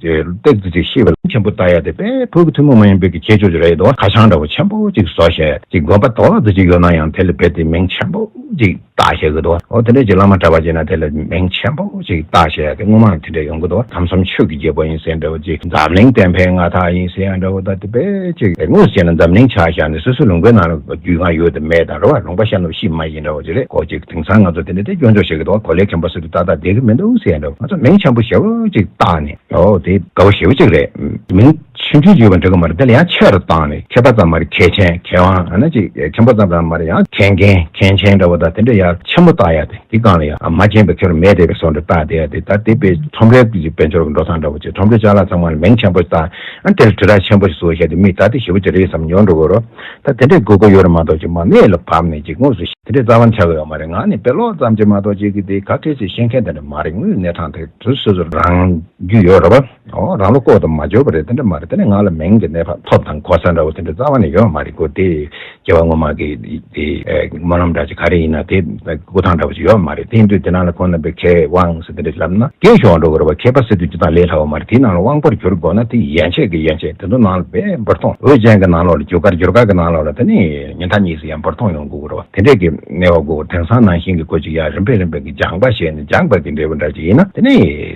ཏོག་ཙམ་ཅིག་ཤེས་པ་ལ་མིང་ཆེན་པོ་བཏགས་ཡ་དེ་དཔེ་བོད་ཀྱི་ཐུན་མོང་མ་ཡིན་པའི་གི་ཁྱད་ཆོས་ཅིག་རེད་དོ། ཁ་བྱང་འདྲ་བོ་ཆེན་པོ་ཅིག་བཟོ་བྱས་ཅིག་དགོན་པ་ཏོག་ཙམ་ཅིག་ཡོད་ན་ཡང་དེ་ལ་རྦད་དེ་མིང་ཆེན་པོ་ཅིག་བཏགས་བྱེད་ཀྱི་འདུག་འོ་དེ་འདྲ་ཅིག་བླ་མ་གྲྭ་པ་ཅིག་ན་དེ་ལ་མིང་ཆེན་པོ་ཅིག་བཏགས་བྱས་དེ་སྔོན་མ་དེ་འདྲ་ཡོང་གི་འདུག་ཁམས་གསུམ་ཆོས་ཀྱི་རྒྱལ་པོ་ཡིན་ཟེར་འདྲ་བོ་ཅིག་འཛམ་གླིང་བསྟན་འཕེལ་མངའ་ཐང་ཡིན་ཟེར་ཡང་འདྲ་བོ། ད་དེ་དཔེ་ཅིག་དངོས་སུ་བྱས་ན་འཛམ་གླིང་ཆགས་བཞག་ནས་སོ་སོའི་ལུང་པའི་ནང་ལ་རྒྱུས་མངའ་ཡོད་དམ་མེད་དང་རེད་བ། ལུང་པ་ཤར་ནུབ་ཤི་མ་ཡིན་འདྲ་བོ་ཅིག་རེད། ཁོ་ཅིག་དེང་སང་ང་ཚོ་དེ་འདྲ་དེ་སྐྱོན་བརྗོད་བྱེད་ཀྱི་འདུག་གོ་ལའི་མཁན་པོ་ཟེར་དུས་ཏག་ཏག་བསྡད་ཀྱི་མི་འདུག་ཟེར་ཡང་འདྲ་བོ། ང་ཚོ་མིང་ཆེན་པོ་ཞེ་པོ་ཅིག་བཏགས་ནས་ཨོ་དེ་དགའ་པོ་ཞེ་པོ་ཅིག་རེད། མིང་ཆུང་ཆུང་ཡོད་པ་འགྲིག་གི་མ་རེད། དེ་ལ་ཡང་ཆེ་རུ་བཏང་ནས་མཁས་པ་ཙམ་མ་རེད། མཁས་ཆེན་མཁས་དབང་ཨ་ན་ཅིག་མཁན་པོ་ཙམ་ཙམ་མ་རེད། ཡང་མཁན་རྒན་མཁན་ཆེན་འདྲ་བོ་དང་དེ་འདྲ་ཡར་ཆེན་པོ་བཏགས་ཡ་དེ་དེ་སྒང་ལ་ཡང་མ་མཁྱེན་པའི་ཁྱོད་མེད་བསྡད་པའི་བཟོ་འདྲ་བཏགས་བསྡད་ཡ་དེ་ད་དེ་དཔེ་ཁྲོམ་རའི་གི་དཔལ་འབྱོར་གི་འགྲོ་སྟངས་འདྲ་བོ་ཅིག་ཁྲོམ་རའི་ཅ་ལག་ཚང་མ་ལ་མིང་ཆེན་པོ་བཏགས་ཨ་དེ་ལ་དྲིལ་བསྒྲགས་ཆེན་པོ་ཞིག་བཟོ་བྱས་ཏེ་མི་ད་དེ་ཞེ་པོ་ཅིག་རེད་བསམ་ཉོ་འགྲོ་གི་རོ། ད་དེ་འདྲའི་དགོས་མཁོ་ཡོད་རེད་མ་གཏོགས་ཅིག་མ་གནས་ལ་བབས་ནས་ཅིག་དངོས་སུ་དེ་འདྲའི་རྩ་བ་ཆགས་ཀྱི་ཡོད་མ་རེད། ང་ནི་དཔེ་ཀློག་ཙམ་ཅིག་མ་གཏོགས་ཅིག་གི་དེ་ག་གལ་ཆེ་ཤེས་མཁན་དེ་འདྲ་མ་རེད། དངོས་གནས་དྲང་ཐེངས་དུས་སོ་སོ་རང་རྒྱུས་ཡོད་རེད་བ། ཨོ་རང་བློ་ལྐོག་ཏུ་མ་འཇོག་པ་རེད། དེ་འདྲ་མ་རེད། དེ་ནས་ང་ལ་མིང་གི་གནས་བབ་ཐོབ་དང་གོ་ས་འདྲ་བོ་དེ་འདྲ་རྩ་བ་ནས་ཡོད་མ་རེད། ཁོ་དེ་སྐྱེ་བ་སྔོན་མ་གི་དེ་སྨོན་ལམ་འདྲ་ཅིག་ག་རེ་ཡིན་ན་དེ་སྐུ་ཐང་འདྲ་བོ་ཅིག་ཡོད་མ་རེད། དེ་ཡིན་དུས་དེ་ནང་ལ་ཁོང་རྣམ་པས་མཁས་དབང་ཟེར་དེ་འདྲ་ལབ་ན་སྐད་ཤོར་འགྲོ་གི་རེད་བ། མཁས་པ་ཟེར་དུས་སྤྱིར་བཏང་ལས་སླ་བ་མ་རེད། དེའི་ནང་ལ་དབང་པོར་གྱུར་དགོས་ན་དེ་ཡན་ཆད་ཀྱི་ཡན་ཆད་དེ་ཚོ་ནང་ལ་དཔེ་འབུར་ཐོན། འོད་ཅན་གྱི་ནང་ལོགས་ལ་རྒྱུ་སྐར་རྒྱུ་སྐར་གྱི་ནང་ལོགས་ལ་དེ་ནས་ཉི་ཟླ་གཉིས་སུ་ཡང་འབུར་ཐོན་ཡོང་དགོས་ཀྱི་རེད་བ། དེ་འདྲས་ཀྱི་གནས་བབ་དགོས། དེང་སང་ནང་བཞིན་གྱི་སྐོར་ཅིག་ཡང་རིམ་པས་རིམ་པས་ཀྱི་སྦྱངས་པ་བྱས་ནས་སྦྱངས་པ་གི་འབྲས་བུ་འདྲ་ཅིག་ཡིན་ན་དེ་ནས་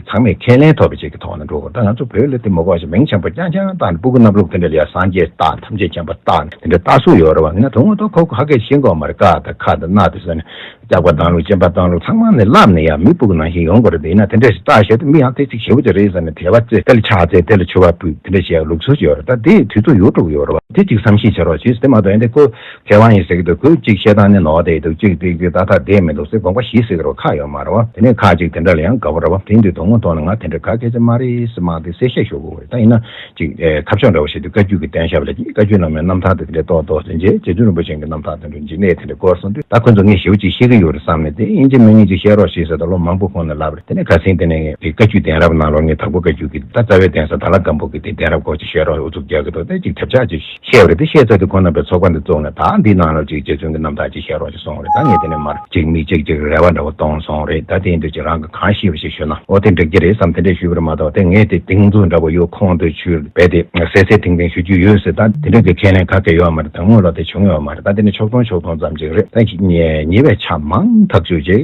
ཚང་མས་ཁས་ལེན་ཐོབ་པ་ཅིག་གི་ཐོག་ནས་འགྲོ་དགོས། ད་ང་ཚོ་བོད་ལ་དེ་མ་གོ་ཞིག་མིང་ཆེན་པོ་རྐྱང་རྐྱང་བཏགས་ནས་སྤུ་གུ་སྣབས་ལུག་དེ་འདྲ་ལ་ཡང་སངས་རྒྱས་བཏགས་ཐམས་ཅད་མཁྱེན་པ་བཏགས་ནས་དེ་འདྲ་བཏགས་སྲོལ་ཡོད་རེད་བ། ཡིན་ན་དོན་དངོས་ཐོག་ཁོ་ཁ་སྐད་ཤེས་དགོས་མ་རེད། ཀ་དང་ཁ་དང་སྣ་དེ་ཟེར་ནས། སྐྱག་པ་བཏང་ལུགས་སྤྱན་པ་བཏང་ལུགས་ཚང་མ་ནས་བསླབས་ནས་ཡང་མི་སྤུ་གུ་ནང་བཞིན་ཡོང་དགོས་རེད། དེ་ཡིན་ན་དེ་འདྲས་ཞིག་བཏགས་བཞག་དུས་མི་ཡང་དེ་ཅིག་ཞེ་པོ་ཅིག་རེད་ཟེར་ནས་དེ་བ་ཚེ་དེ་ལ་ཕྱག་འཚལ་དེ་ལ་མཆོད་པ་ཕུལ་དེ་འདྲས་བྱས་ལུགས་སྲོལ་ཅིག་ཡོད་རེད། ད་དེ་དུས་ཚོད་ཡོལ་འགྲོ་གི་ཡོད་རེད་བ། དེ་ཅིག་བསམ་ཤེས་བྱེད་རོགས་བྱོས། དེ་མ་གཏོགས་ཡང་དེ་ཁོ་མཁས་དབང་ཡིན་ཟེར་གི་འདུག་ཁོས་ཅིག་བཤད་སྟངས་ནི་ནོར་བསྡད་འདུག་ཅིག་དེ་གི་ད་ལྟ་བསྡད་མི་འདུག་ཟེར་དགོངས་པ་ཞིག་ཟེར་གི་རོགས་ཁག་ཡོད་མ་རེད་བ། དེ་ནས་ཁག་ཅིག་དེ་འདྲ་ལ་ཡང་དགའ་པོ་རེད་བ། དེ་ཡིན་དུས་དོན་དངོས་ཐོག་ནས་ང་དེ་འདྲ་ག་གལ་ཆེ་མ་རེད་ཟེར་མ་དེ་གསལ་བཤད་ཞུ་དགོས་རེད། ད་ཡིན་ན། ཅིག་ཨེ་ཐབས་མཆོག་འདྲ་བོ་ཞིག་ཏུ་བཀའ་བརྒྱུད་ཀྱི་བསྟན་ཞབས་ལ་ཅིག་བཀའ་བརྒྱུད་བླ་མའི་རྣམ་ཐར་དེ་འདྲའི་ཏོག་ཏོག་ཙམ་རྗེ་རྗེ་བཙུན་རིན་པོ་ཆེ་གི་རྣམ་ཐར་དེ་འདྲ་འཇིགས་མེད་དེ་འདྲ་སྐོར་སོང་དུས་ད་ཁོ་ཚོ་ངས་ཞེ་པོ་ཅིག་ཤེས་ཀྱི་ ཡོད་རེད་བསམ་ནས། དེ་ཡིན་གཅིག་མིན་གཉིས་ཅིག་བཤད་རོགས་ཞེས་ཟེར་ད་ལོ་མང་པོ་ཁོང་ནས་ལབ་རེད། དེ་ནས་ཁ་སང་དེ་ནས་དེ་བཀའ་བརྒྱུད་གདན་རབས་ནང་ལོགས་ངས་དྭགས་པོ་བཀའ་བརྒྱུད་ཀྱི་ད་རྩ་བའི་གདན་ས་དྭགས་ལྷ་སྒམ་པོ་གི་དེ་གདན་རབས་སྐོར་ཅིག་བཤད་རོགས་ཨུ་ཚུགས་རྒྱག་གི་འདུག་དེ་ཅིག་ཐབས་ཆག་ཅིག་བཤད་པ་རེད། དེ་བཤད་ཚར་དུས་ཁོང་རྣམ་པའི་ཚོགས་པ་འདི་བཙུགས་ནས་ད་འདིའི་ནང་ལོགས་ཅིག་རྗེ་བཙུན་གྱི་རྣམ་ཐར་ཅིག་བཤད་རོགས་ཅིག་གསུངས་རེད། ད་ངས་དེ་ནས་མར་ཅིག་མིག་ཅིག་ཅིག་རེ་བ་འདྲ་བོ་གཏོང་སོང་རེད། ད་དེ་ཡིན་དུས་ཅིག་རང་གི་གང་ཤེས་པ་ཞིག་ཞུས་ན་ཨོ་དེ་འགྲིག་གི་རེད་བསམ་དེ་འདྲས་ཞུས་པ་རེད་མ་གཏོགས། དེ་ངས་དེ་གདེང་ཚོད་འདྲ་བོ་ཡོད་ཁོང་དུ་ཆུད་པས་དེ་གསལ་གསལ་ཐིང་ཐིང་ཞུ་རྒྱུ་ཡོད་ཟེར་ད་དེ་འདྲས་ཀྱི་ཁས་ལེན་ག་གེ་ཡོད་མ་རེད། དང་མོ་ལ་དེ་བྱུང་ཡོད་མ་རེད། ད་དེ་ནས་ཕྱོགས་སྟོང་ཕྱོགས་སྟོང་ཙམ་ཅིག་རེད། ད་ཉེ་བའི་ཆ་མང་ཐག་ཆོད་ཅིག་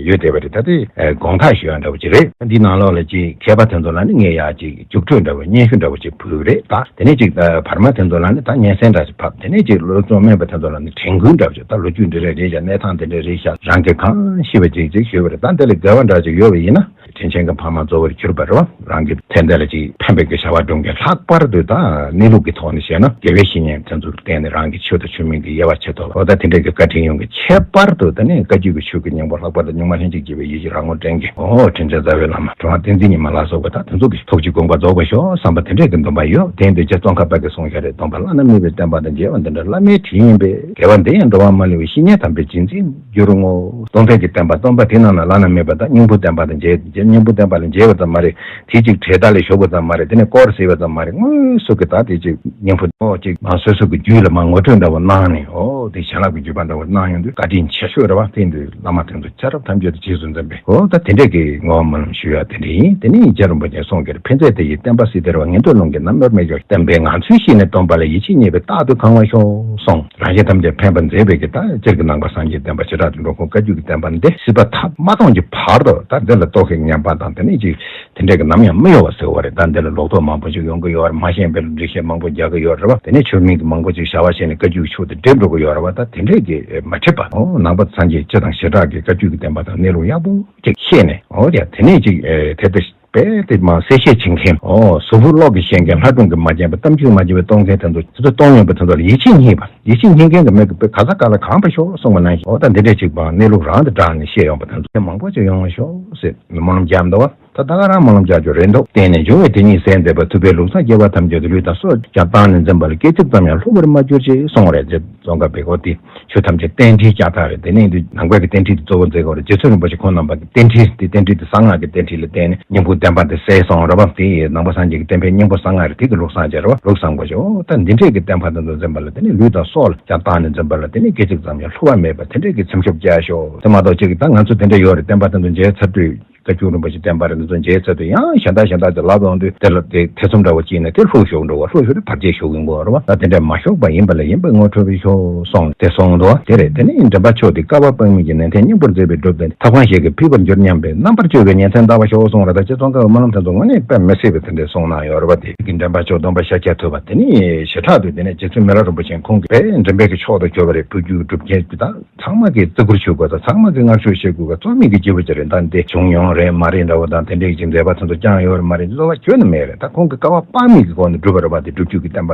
ཡོད་བསྡད་པ་རེད། ད་དེ་དགོངས་དག་ཞུ་ཡ་འདྲ་བོ་ཅིག་རེད། འདི་ནང་ལོགས་ལ་ཅིག་མཁས་པ་དེ་ཚོ་ལ་ནི་ངས་ཡ་ཅིག་རྒྱུགས་སྤྲོད་འདྲ་བོ་སྙན་ཞུ་འདྲ་བོ་ཅིག་ཕུལ་གི་རེད། ད་དེ་ནས་ཅིག་བར་མ་དེ་ཚོ་ལ་ནི་ད་སྙན་སེང་འདྲ་ཅིག་ཕབ། དེ་ནས་ཅིག་སློབ་སྦྱོང་སྨན་པ་དེ་ཚོ་ལ་ནི་དྲན་སྐུལ་འདྲ་བོ་ཅིག་ད་ལོ་རྒྱུས་འདི་རེད་རེད་ཤག་གནས་སྟངས་དེ་འདྲ་རེད་ཤག་རང་གིས་གང་ཤེས་པ་ཅིག་ཅིག་ཞུས་པ་རེད། ད་འདི་ལ་འགལ་བ་འདྲ་ཅིག་ཡོད་པ་ཡིན་ན། དྲིན་ཆེན་གྱི་ཕ་མ་གཙོ་བོར་གྱུར་པ་རེད་བ། རང་གི་ཚེ་འདི་ལ་ཅིག་ཕན་པའི་གི་བྱ་བ་སྒྲུབ་མཁན། ལྷག་པར་དུ་ད་གནས་ལུགས་ཀྱི་ཐོག་ནས་བཤད་ན་དགེ་བའི་བཤེས་གཉེན་དེ་ཚོར་བརྟེན་ནས་རང་གི་ཆོས་དང་ཆོས་མིན་གྱི་དབྱེ་བ་ཕྱེ་ཐུབ་པ། འོ་ད་དེ་འདྲའི་གི་བཀའ་དྲིན་ཡོང་གི། ཁྱད་པར་དུ་ད་ནི་བཀའ་བརྒྱུད་ཀྱི་ཆོས་ཀྱི་སྙིང་པོ། ལྷག་པར་དུ་གཉུག་མ་ལྷན་ཅིག་སྐྱེས་པའི་ཡེ་ཤེས་རང་ངོ་འདྲེན་མཁན། འོ་དྲིན་ཅན་རྩ་བའི་བླ་མ་གྲུབ་དབང་བསྟན་འཛིན་ཉི་མ་ལ་སོགས་པ་ད་དེ་ཚོ་གི་ཐུགས་ཀྱི་དགོངས་པ་རྫོགས་པར་ཤོག་བསམ་པ་དེ་འདྲའི་གི་འདུན་པ་ཡོད། དེ་འདི་རྗེ་ཙོང་ཁ་པ་གིས་གསུངས་བཞག་རེད། སྟོན་པ་བླ་ན་མེད་པའི་བསྟན་པ་དང་མཇལ་བ་འདི་འདྲ་བླ་མའི་དྲིན་ཡིན་པས། དགེ་བ་འདི་ཡང་འགྲོ་བ་མ་ལུས་པའི་བཤེས་གཉེན་དམ་པའི་རྗེས་འཛིན་འགྱུར་ངོ་། སྟོང་ཐུན་གྱི་བསྟན་པ་སྟོན་པ་དེ་རྣམས་ལ་བླ་ན་མེད་པ་དང་སྙིང་པོ་བསྟན་པ་དང་མཇལ། སྙིང་པོ་བསྟན་པ་ལ་མཇལ་བ་ཙམ་མ་རེད། དེ་གཅིག་གྲལ་ལྟར་ལ་བཞུགས་པ་ཙམ་མ་རེད། དེ་ནས་སྐོར་ཟེར་བ་ཙམ་མ་རེད། དངོས་སུ་གི་ད་དེ་གཅིག་སྙིང་པོ་ཨོ་གཅིག་མ་སོ་སོ་གི་རྒྱུད་ལ་མ་ངོ་སྤྲོད་འདྲ་བོ་གནང་ནས། ཨོ་དེ་བྱིན་རླབས་ཀྱི་བརྒྱུད་པ་འདྲ་བོ་གནང་ཡོང་དུས་བཀའ་དྲིན་ཆེ་ཤོས་རེད་བ། དེ་འདི་བླ་མ་དེ་ཚོ་ཆ་རབས་ཐམས་ཅད་དུ་རྗེས་སུ་འཛིན་པའི། ཨོ་ད་དེ་འདྲས་ཀྱི་བསྔོ་བ་སྨོན་ལམ་ཞུ་ཡ་དེ་འདྲས་ཡིན། དེ་ནས་རྗེ་རིན་པོ་ཆེས་གསུངས་ཀྱི་རེད། ཕན་མཛད་དེ་ཡི་བསྟན་པ་སྲིད་དེར་བ། ངན་འགྲོའི་ལུང་གིས་ནམ་ཡོར་མི་འགྱུར། བསྟན་པའི་ངང་ཚུལ་ཤེས་ནས་སྟོན་པ་ལ། ཡིད་ཆེས་རྙེད་པས་རྟག་ཏུ་གང་བར་ཤོག་གསུངས། རང་གཞན་ཐམས་ཅད་ཕན་པར་མཛད་པའི་གི་ད་སྤྱིར་གྱི་ནང་པ་སངས་རྒྱས་བསྟན་པ་བྱེ་བྲག་ཏུ་འགྲོ་ཁུངས་བཀའ་བརྒྱུད་ཀྱི་བསྟན་པ་འདི་སྲིད་པ་ཐ་མ་སྟོངས་ཀྱི་བར་དུ་ད་འདི་ལ་རྟོག་གེ་ངན་པ་དང་དེ་ནས་ཅིག་དེ་འདྲས་ཀྱི་ནམ་ཡང་མི་གཡོ་བ་ཟེར་བ་རེད། ད་འདི་ལ་ལོག་རྟོག་མང་པོ་ཅིག་ཡོང་གི་ཡོད་རེད། མ་ཤེས་པའི་འགྲེལ་བཤད་མང་པོ་རྒྱག་གི་ཡོད་རེད་བ། དེ་ནས་ཆོས་མིན་གྱི་མང་པོ་ཅིག་བྱ་བ་བྱས་ནས་བཀའ་བརྒྱུད་ཆོས་དེ་འགྲིབ་འགྲོ་གི་ཡོད་རེད་བ། ད་དེ་འདྲས་ཀྱི་མ་འགྲིབ་པ། ཨོ་ནང་པ་སངས་རྒྱས་སྤྱི་དང་བྱེ་བྲག་གི་བཀའ་བརྒྱུད་ཀྱི་བསྟན་པ་དང་གནས་ལུགས་ཡག་པོ་ཅིག་ཤེས་ནས། ཨོ་ཡ་དེ་ནས་ཅིག་ཨེ་དེ་ལྟ་བས་དེ་མ་གསལ་བཤད་བྱེད་མཁན། ཨོ་གཟུ་བོར་གློག་གིས་བཞེངས་མཁན། ལྷ་སྒྲུང་གིས་མ་བརྒྱན་པ། གཏམ་རྒྱུད་མ་བརྒྱན་པའི་གཏོང་མཁན་དེ་ཚོ་དེ་ཚོ་གཏོང་ཡོང་པ་དེ་ཚོ་ལ་ཡིད་ཆེས་རྙེད་པ། ཡིད་ཆེས་རྙེད་མཁན་གྱི་མི་གི་དཔེ་ག་ས་ག་ལ་གང་བ་ཤོག་གསུངས་པ་ནང་བཞིན། ཨོ་ད་འདི་འདྲས་ཅིག་པ་གནས་ལུགས་རང་དང་སྦྲགས་ནས་བཤད་ཡོང་པ་དེ་ཚོ་མང་པོ་ཅིག་ཡོང་བ་ཤོག་ཟེར་སྨོན་ལམ་རྒྱག་འདུག་བ། ད་ད་ག་རང་སྨོན་ལམ་རྒྱག་རྒྱུ་རེད་འདུག་བརྟེན་ནས་འབྱུང་བའི་དེ་ཉིད་ཟད་མཛད་པ། ཐུབ་པའི་ལུགས་བཟང་སྐྱེ་བ་ཐམས་ཅད་དུ། ལུས་དང་སྲོག་ཀྱང་བཏང་ནས་འཛིན་པ་ལ། སྐད་ཅིག་ཙམ་ཡང་ལྷུང་བར་མ་གྱུར་ཅིག་གསུངས་རེད། ཅེས་ཙོང་ཁ་པས་ཨོ་དེ་ཆོས་ཐམས་ཅད་རྟེན་འབྲེལ་ལྕགས་ཐག་རེད། དེ་ནས་འདི་ནང་པའི་གི་རྟེན་འབྲེལ་དེ་གཙོ་བོ་མཛད་དགོས་རེད། རྗེ་བཙུན་རིན་པོ་ཆེ་ཁོང་རྣམ་པ་གི་རྟེན་འབྲེལ་དེ་རྟེན་འབྲེལ་དེ་གསང་སྔགས་ཀྱི་རྟེན་འབྲེལ་ལ་བརྟེན་ནས་སྙིང་པོ་བསྟན་པ་འདི་གསལ་སོང་རེད་བ། དེ་ཡི་ནང་པ་སངས་རྒྱས་ཀྱི་བསྟན་པའི་སྙིང་པོ་གསང་སྔགས་རེད། དེ་གི་ལུགས་བཟང་ཅིག་རེད་བ། ལུགས་བཟང་པོ་ཅིག་ཨོ་ད་འདི་འདྲས་ཀྱི་བསྟན་པ་དེ་ཚོ་འཛིན་པ་ལ། དེ་ནས་ལུས་དང་སྲོག་ལ་ཀྱང་བཏང་ནས་འཛིན་པ་ལ། དེ་ནས་སྐད་ཅིག་ཙམ་ཡང་ལྷུང་བ་མེད་པ་དེ་འདྲས་ཀྱི་སེམས་ཤུགས་བསྐྱེད་ཤོག་དེ་མ་གཏོགས་ཅིག་ད་ང་ཚོ་དེ་འདྲས་ཡོད་རེད། བསྟན་པ་དེ་ཚོ་མཇལ་ཚར་དུས། བཀའ་བརྒྱུད་རིན་པོ་ཆེ་བསྟན་པ་རེད། འདི་ཚོ་མཇལ་ཚར་དུས་ཡང་གཞན་དག་གཞན་དག་ཅིག་ལབ་ཡོང་དུས། དེ་ལ་དེ་ཐེ་ཚོམ་འདྲ་བོ་སྐྱེས་ནས་དེ་ལྷུག་ཞུགས་འགྲོ་བ། ལྷུག་ཞུགས་དེ་བར་ཆད་ཞུགས་ཡོང་གི་ཡོད་རེད་བ། ད་དེ་འདྲ་མ་ཞུགས་པ་ཡིན་པ་ལ་ཡིན་པའི་ངོ་འཕྲོད་པའི་ཤོག་གསུངས་དེ་གསུངས་འདུག་དེ་རེད། དེ་ནས་འདྲེན་པ་མཆོག་དེ་བསྐལ་པ་དཔག་མེད་ཀྱི་ནན་ཏན་སྙིང་པོར་མཛད་པའི་སྒྲུབ་དེ་ཐབས་གང་ཞིག་གིས་ཕུལ་བར་འགྱུར་སྙམ་པའི། རྣམ་པར་དཔྱོད་པའི་ཉིན་མཚན་ལྟ་བར་ཤོག་གསུངས་རེད། ད་རྗེ་ཙོང་ཁ་པའི་སྨོན་ལམ་དེ་ཚོ་དངོས་གནས་དཔེ་མི་སྲིད་པའི་དེ་འདྲ་གསུངས་གནང་ཡོད་རེད་བ། དེ་གི་འདྲེན་པ་མཆོག་སྡོམ་པ་ཤཱཀྱ་ཐུབ་པ་དེ་ནས་ཞེ་དྲག་ཏུ་དེ་ནས་རྗེ་བཙུན་མི་ལ་རིན་པོ་ཆེ་ཁོང་གིས་དཔེ་འདྲེན་པའི་གི་མཆོག་ཏུ་གྱུར་པ་རེད། བོད་བརྒྱུད་སྒྲུབ་མཁན་གྱི་ད། ཚང་མ་གིས་བརྩི་བཀུར་ཞུ་དགོས་དང་། ཚང་མ་གིས་བསྔགས་བརྗོད་བྱེད་དགོས་པ་རྩོམ་ཡིག་གི་སྐྱེས་བུ་ཅིག་རེད། ད་འདི་བྱུང་མྱོང་རེད་མ་རེད་འདྲ་བོ་དང་། དེ་འདྲའི་ཅིག་མཛད་པ་དེ་ཚོ་བསྐྱངས་ཡོད་རེད་མ་རེད། གསོལ་བ་བརྗོད་ནི་མེད་རེད། ད་ཁོང་གིས་བསྐལ་པ་དཔག་མེད་ཀྱི་སྒོ་ནས་བསྒྲུབས་པ་རེད་བ། དེ་སྒྲུབ་བརྒྱུད་ཀྱི་བསྟན་པ་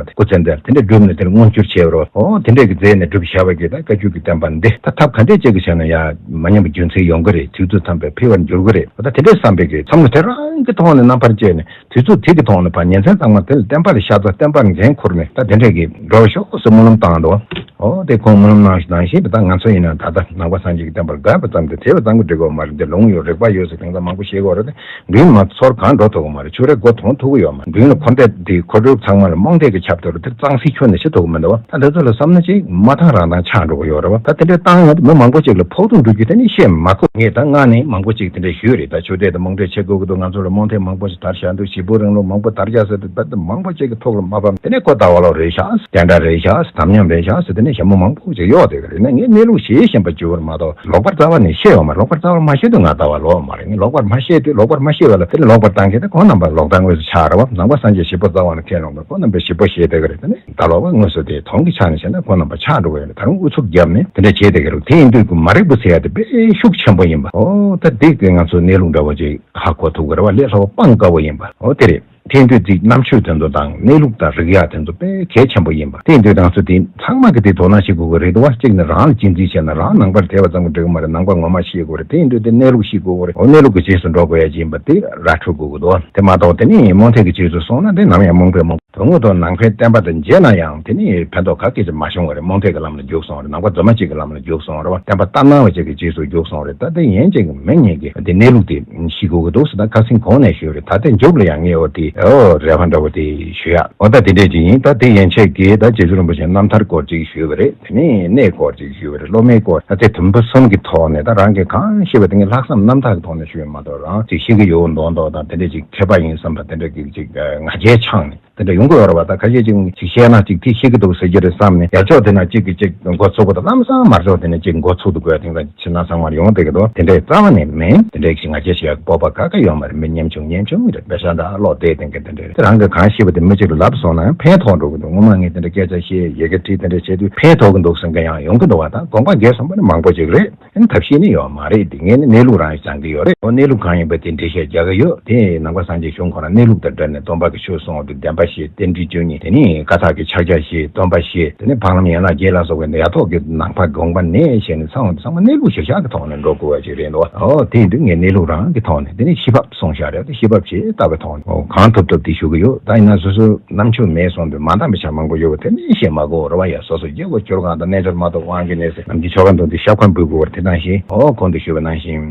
དེ་སྐུ་ཚེ་འདིར་དེ་འདྲ་བསྒྲུབས་ནས་དེར་མངོན་གྱུར་བྱས་པ་རེད་བ། ཨོ་དེ་འདྲས་ཀྱི་མཛད་ནས་བསྒྲུབས་བཞག་པ་གིས་ད་བཀའ་བརྒྱུད་ཀྱི་བསྟན་པ་འདི་ད་ཐབས་ག་འདྲས་ཅིག་གིས་བྱས་ན་ཡ་མ་ཉམས་པའི་རྒྱུ་མཚན་ཡོང་གི་རེད། དུས་ཚོད་ཙམ་པས་འཕེལ་བར་འགྱུར་གི་རེད། ད་དེ་འདྲས་བསམ་པའི་གི་བསམ་བློ་དེ་རང་གི་ཐོག་ནས་རྣམ་པར་དཔྱད་ནས། དུས་ཚོད་དེ་གི་ཐོག་ནས་ཕར་ཉིན་མཚན་ཚང་མ་དེ་ལ་བསྟན་པ་ལ་ཤ་ཚ། བསྟན་པར་འགན་ཁུར་ནས་ད་དེ་འདྲས་ཀྱི་འགྲོ་ཤོག་ཟེར་སྨོན་ལམ་བཏང་འདུག་ཨོ་དེ་ཁོང་སྨོན་ལམ་གནང་ཞིག་ནང་བཞིན་དུ་ད་ང་ཚོ་ཡིན་ན་ད་ལྟ་ནང་པ་སངས་རྒྱས་ཀྱི་བསྟན་པར་དགའ་བ་ཙམ་གྱིས་དེ་བས་ཙམ་གྱིས་འགྲིག་གི་མ་རེད། འདི་ལུང་ཡོད། རིགས་པ་ཡོད་ཟེར་དེང་སང་མང་པོ་བཤད་ཀྱི་ཡོད་རེད་དེ། མདུན་མ་ཚུར་གང་འགྲོ་ཐུབ་ཀྱི་མ་རེད། ཆུ་རའི་མགོ་མཐོང་ཐུབ་ཀྱི་ཡོད་མ་རེད། མདུན་ལ་འཁོར་འདས་འདི་འཁོར་འགྲོས་ཚང་མ་ལ་རྨོངས་དད་ཀྱིས་ཁྱབ་ཐུབ་རེད། དེ་གཙང་སེལ་ཁྱོན་ནས་བྱེད་ཐུབ་ཀྱི་མི་འདུག་ད་དེ་ཚོ་ལ་བསམ་ན་ཅིག་མ་ཐང་རང་ཐང་ཆགས་འགྲོ་གི་ཡོད་རེད་བ། ད་དེ་འདྲའི་བཏང་ཡོང་དུས་མི་མང་པོ་ཅིག་ལ་ཕོག་ཐུག་འགྲོ་རྒྱུ་དེ་ནི་བཤད་མ་དགོས། ངས་ད་སྔ་ནས་མང་པོ་ཅིག་དེ་འདྲ་ཞུས་རེད། ད་ཆོས་དད་དང་རྨོངས་དད་བྱེད་དགོས་ཀྱི་འདུག་ང་ཚོ་ལ་རྨོངས་དད་མང་པོ་ཞིག་དར་བཞག་འདུག་བྱེད་པོ་རིང་ལུགས་མང་པོ་དར་བཞག་ཟེར་དུས་ད་མང་པོ་ཅིག་གི་ཐུགས་ལ་མ་བབས། དེ་ནས་ཁོ་ཟླ་བ་ལོ་རེད་ཤག་སྐྱ་འདྲ་རེད་ཤག་དམ་ཉམས་རེད་ཤག་ཟེར་དེ་ནས་ཞྭ་མོ་མང་པོ་ཅིག་གཡོག་བསྡད་ཀྱི་རེད། ན་ངས་གནས་ལུགས་ཤེས་བཞིན་པ་བརྗོད་པར་མ་གཏོགས་ལོག་པར་རྩ་བ་ནས་བཤད་ཡོད་མ་རེད། ལོག་པར་རྩ་བ་མ་བཤད་དུས་ང་ཟླ་བ་ལོག་མ་རེད། ངས་ལོག་པར་མ་བཤད་དུས་ལོག་པར་མ་བཤད་པ་ལ་དེ་ནས་ལོག་པར་བཏང་མཁན་དེ་ཁོང་རྣམ་པ་ལོག་ལྟ་དངོས་སུ་ཆགས་རེད་བ། ནང་པ་སངས་རྒྱས་ཞིག་པོ་རྩ་བ་ནས་ཁས་ལོངས་པས་ཁོང་རྣམ་པས་ཞིག་པོ་བཤད་བསྡད་ཀྱི་རེད། དེ་ནས། ད་ལོག་པ་དངོས་སུ་དེ་མཐོང་གི་ཆ་ནས་བཤད་ན་ཁོང་རྣམ་པ་ཆགས་འགྲོ་གི་ཡོད་རེད། ད་རུང་ཨུ་ཚུགས་བརྒྱབ་ནས་དེ་འདྲ་བྱས་བསྡད་ཀྱི་རེད། དེ་ཡིན་དུས་ཀྱི་མ་རིག་པ་ཟེར་ཡ་དེ་དཔེ་ཤུགས་ཆེན་པོ་ཡིན་པ། ཨོ་ད་འདི་གི་ང་ཚོ་གནས་ལུགས་འདྲ་བོ་ཅིག་ཧ་གོ་ཐུབ་ཀྱི་རེད་བ། ལས་སླ་བོ་སྤང་དཀའ་བོ་ཡིན་པ། ཨོ་དེ་རེད། དེ་ཡིན་དུས་ཅིག་རྣམ་དཔྱོད་དེ་ཚོ་དང་གནས་ལུགས་དང་རིག་ཡག་དེ་ཚོ་དཔེ་གལ་ཆེན་པོ་ཡིན་པ། དེ་ཡིན་དུས་ང་ཚོ་དེ་ཚང་མ་གི་དེ་དོ་སྣང་བྱེད་དགོས་ཀྱི་རེད་འདུག་བ། གཅིག་ནི་རང་ལ་གཅེས་འཛིན་བྱས་ན་རང་ནང་པར་དད་པ་ཙམ་གྱིས་འགྲིག་གི་མ་རེད། ནང་པ་ངོ་མ་ཤེས་དགོས་རེད། དེ་ཡིན་དུས་དེ་གནས་ལུགས་ཤེས་དགོས་ཀྱི་རེད། འོ་གནས་ལུགས་ཀྱི་རྗེས་སུ་འགྲོ་དགོས་ཡ་ཅིག་ཡིན་པ་དེ་ར་འཕྲོད་དགོས་ཀྱི་འདུག་བ། དེ་མ་གཏོགས་དེ་ནི་རྨོངས་དད་ཀྱི་རྗེས་སུ་སོང་ན་དེ་ནམ་ཡང་རྨོངས་པའི་རྨོངས། དོན་དངོས་ཐོག་ནང་པའི་བསྟན་པ་དེ་མཇལ་ན་ཡང་དེ་ནི་ཕན་ཐོགས་ག་གེ་ཅིག་མ་བྱུང་བ་རེད། རྨོངས་དད་ཀྱི་ལམ་ལ་རྒྱུགས་སོང་བ་རེད། ནང་པ་རྫུན་མ་གཅིག་གི་ལམ་ལ་རྒྱུགས་སོང་བ་རེད་བ། བསྟན་པ་ལྟར་སྣང་བ་གཅིག་གི་རྗེས་སུ་རྒྱུགས་སོང་བ་རེད། ད་དེ་ཡན་ཆད་ཀྱི་མི་གཉིས་ཀྱིས་དེ་གནས་ལུགས་དེ་ཤེས་དགོས་ཀྱི་འདུག་ཟེར། ད་ཁ་སང་གོང་ནས་ཞུས་རེད། ད་དེ་མཇུག་ལ་ཡང་ངས་འོ་དེ་འོ་རེ་བ་འདྲ་བོ་དེ་ཞུ་ཡ། འོ་ད་དེ་འདྲས་ཅིག་ཡིན། ད་དེ་ཡན་ཆད་ཀྱིས་ད་རྗེ་བཙུན་རིན་པོ་ཆེའི་རྣམ་ཐར་སྐོར་ཅིག་ཞུས་པ་རེད། དེ་ནས་གནས་སྐོར་ཅིག་ཞུས་པ་རེད། སློབ་མའི་སྐོར། ད་དེ་དུམ་བུ་གསུམ་གྱི་ཐོག་ནས་ད་རང་གིས་གང་ཤེས་པ་དེ་ངས་ལྷག་བསམ་རྣམ་དག་གི་ཐོག་ནས་ཞུས་ཡོད་མ་གཏོགས་རང་ཅིག་ཤེས་ཀྱི་ཡོད་མདོག་མདོག་དང་དེ་འདྲས་ཅིག་མཁས་པ་ཡིན་བསམ་པ་དེ་འདྲས་ཀྱི་ཅིག་ང་རྒྱལ་འཆང་ནས། དེ་འདྲ་ཡོང་གི་ཡོད་རེད་བ། ད་ཁ་ཤས་ཅིག་ཅིག་བཤད་ན་ཅིག་དེ་ཤེས་ཀྱི་འདུག་ཟེར་གྱི་རེད་བསམ་ནས། ཡར་ཕྱོགས་དེ་ན་ཅིག་གིས་ཅིག་འགོ་ཚུགས་པ་དང་། ལམ་སང་མར་ཕྱོགས་དེ་ན་ཅིག་འགོ་ཚུགས་འདུག་དགོས། དེང་སང་ཕྱི་ནང་ཚང་མར་ཡོང་བསྡད་ཀྱི་འདུག་དེ་འདྲའི་རྩ་བ་ནས་མེད། དེ་འདྲའི་ཞིག་ང་རྒྱལ་ཞིག་ཡག་སྤོབས་པ་ག་ག་ཡོད་མ་རེད། མི་ཉམ་ཆུང་ཉམ་ཆུང་རེད། པེ་ཤ་འདྲ་ལོག་བསྡད་དེ་གི་དེ་འདྲ་རེད། དེ་རང་གིས་གང་ཤེས་པ་དེ་མི་གཅིག་ལ་ལབ་སོང་ན་ཕན་ཐོགས་འགྲོ་གི་འདུག་སྔོན་མ་ངས་དེ་འདྲ་སྐད་ཆ་བཤད། ཡི་གེ་བྲིས། དེ་འདྲ་བྱས་དུས་ཕན་ཐོགས་ཀྱི་འདུག་ཟེར་མཁན་ཡང་ཡོང་གི་འདུག་བ། ད་དགོངས་པ་འགལ་སོང་པ་ནི་མང་པོ་ཅིག་རེད། ཨ་ནི་ཐབས་ཤེས་ནི་ཡོད་མ་རེད། དེ་ངས་ནི་གནས་ལུགས་རང་སྦྱང་གི་ཡོད་རེད། འོ་གནས་ལུགས་གང་ཡིན་པ་དེ་འགྲེལ་བཤད་རྒྱག་གི་ཡོད། དེ་ནང་པ་སངས་རྒྱས་གཞུང་ཁོ་ན་གནས་ལུགས་དང་འབྲེལ་ནས་སྟོན་པ་གི་ཆོས་གསུང་བ་དེ་བདེན་པ་བཞི། རྟེན་འབྲེལ་བཅུ་གཉིས། དེ་ནས་བཀའ་རྟགས་ཀྱི་ཕྱག་རྒྱ་བཞི། སྟོན་པ་བཞི། དེ་ནས་འཕགས་ལམ་ཡན་ལག་བརྒྱད་ལ་སོགས་པའི་ཡ་ཐོག་གི་ནང་པ་དགོངས་པ་ནས་བཤད་ནས་ཚང་བ་ཚང་མ་གནས་ལུགས་གཞིར་བཞག་གི་ཐོག་ནས་འགྲོ་དགོས་པ་ཞིག་རེད་འདུག་འོ་དེ་ཡིན་དུས་ངས་གནས་ལུགས་རང་གི་ཐོག་ནས། དེ་ནས་བྱེད་ཐབས་གསུངས་བཞག་རེད། དེ་བྱེད་ཐབས་ཇི་ལྟ་བའི་ཐོག་ནས། འོ་གང་ཐུབ་ཐུབ་དེ་ཞུ་གི་ཡོད། ད་ཡིན་ན་སོ་སོའི་རྣམ་དཔྱོད་མེད་སོང་དུས་མ་འདང་བའི་ཆ་མང་པོ་ཡོད་པ་དེ་ནས་བཤད་མ་དགོས་རེད་བ། ཡ་སོ་སོ་སྐྱེ་བོ་སྐྱོར་གང་དང་། རྣལ་འབྱོར་མ་གཏོགས་དབང་གིས་གནས་ཟེར། ནམ་རྒྱུན་ཆོ་ག་འདོན་དུས་ཞབས་ཁ་འབུལ་དགོས་པ་དེ་ནང་བཞིན། འོ་གོང་དུ་ཞུས་པ་ནང་བཞིན་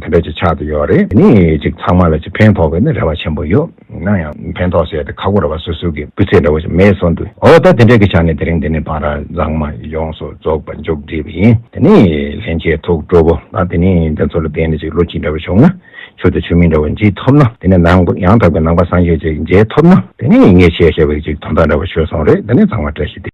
དེ་འདྲ་ཅིག་ཆགས་བསྡད་ཡོད་རེད། དེ་ནས་ཅིག་ཚང་མ་ལ་ཅིག་ཕན་ཐོགས་པའི་ནི་རེ་བ་ཆེན་པོ་ཡོད། ཡིན་ན་ཡང་ཕན་ཐོགས་ཟེར་དེ་ཁག་པོ་རེད་བ། སོ་སོ་གི་སྤུས་ཚད་འདྲ་བོ་ཞིག་མེད་སོང་དུས། འོ་ད་དེ་འདྲའི་གི་ཆ་ནས་དེ་རིང་འདི་ནས་ཕར་གཙང་མ་ཡོངས་སུ་རྫོགས་པ་མཇུག་བསྒྲིལ་བ་ཡིན། དེ་ནས་ལྷན་སྐྱེས་ཐུགས་སྤྲོ་པོ་དང་། དེ་ནས་འདི་ཚོ་ལ་བརྟེན་ནས་ཅིག་བློ་སྐྱེད་འདྲ་བོ་བྱུང་ན། ཆོས་དང་ཆོས་མིན་འདྲ་བོ་མཇལ་ཐུབ་ན། དེ་ནས་ནང་ཡང་དག་པའི་ནང་པ་སངས་རྒྱས་ཅིག་མཇལ་ཐུབ་ན། དེ་ནས་ངས་བཤད་བཤད་པའི་ཅིག་དོན་དག་འདྲ་བོ་ཆོད་སོང་རེད། དེ་ནས་ཚང་མ་བཀྲ་ཤིས་བདེ།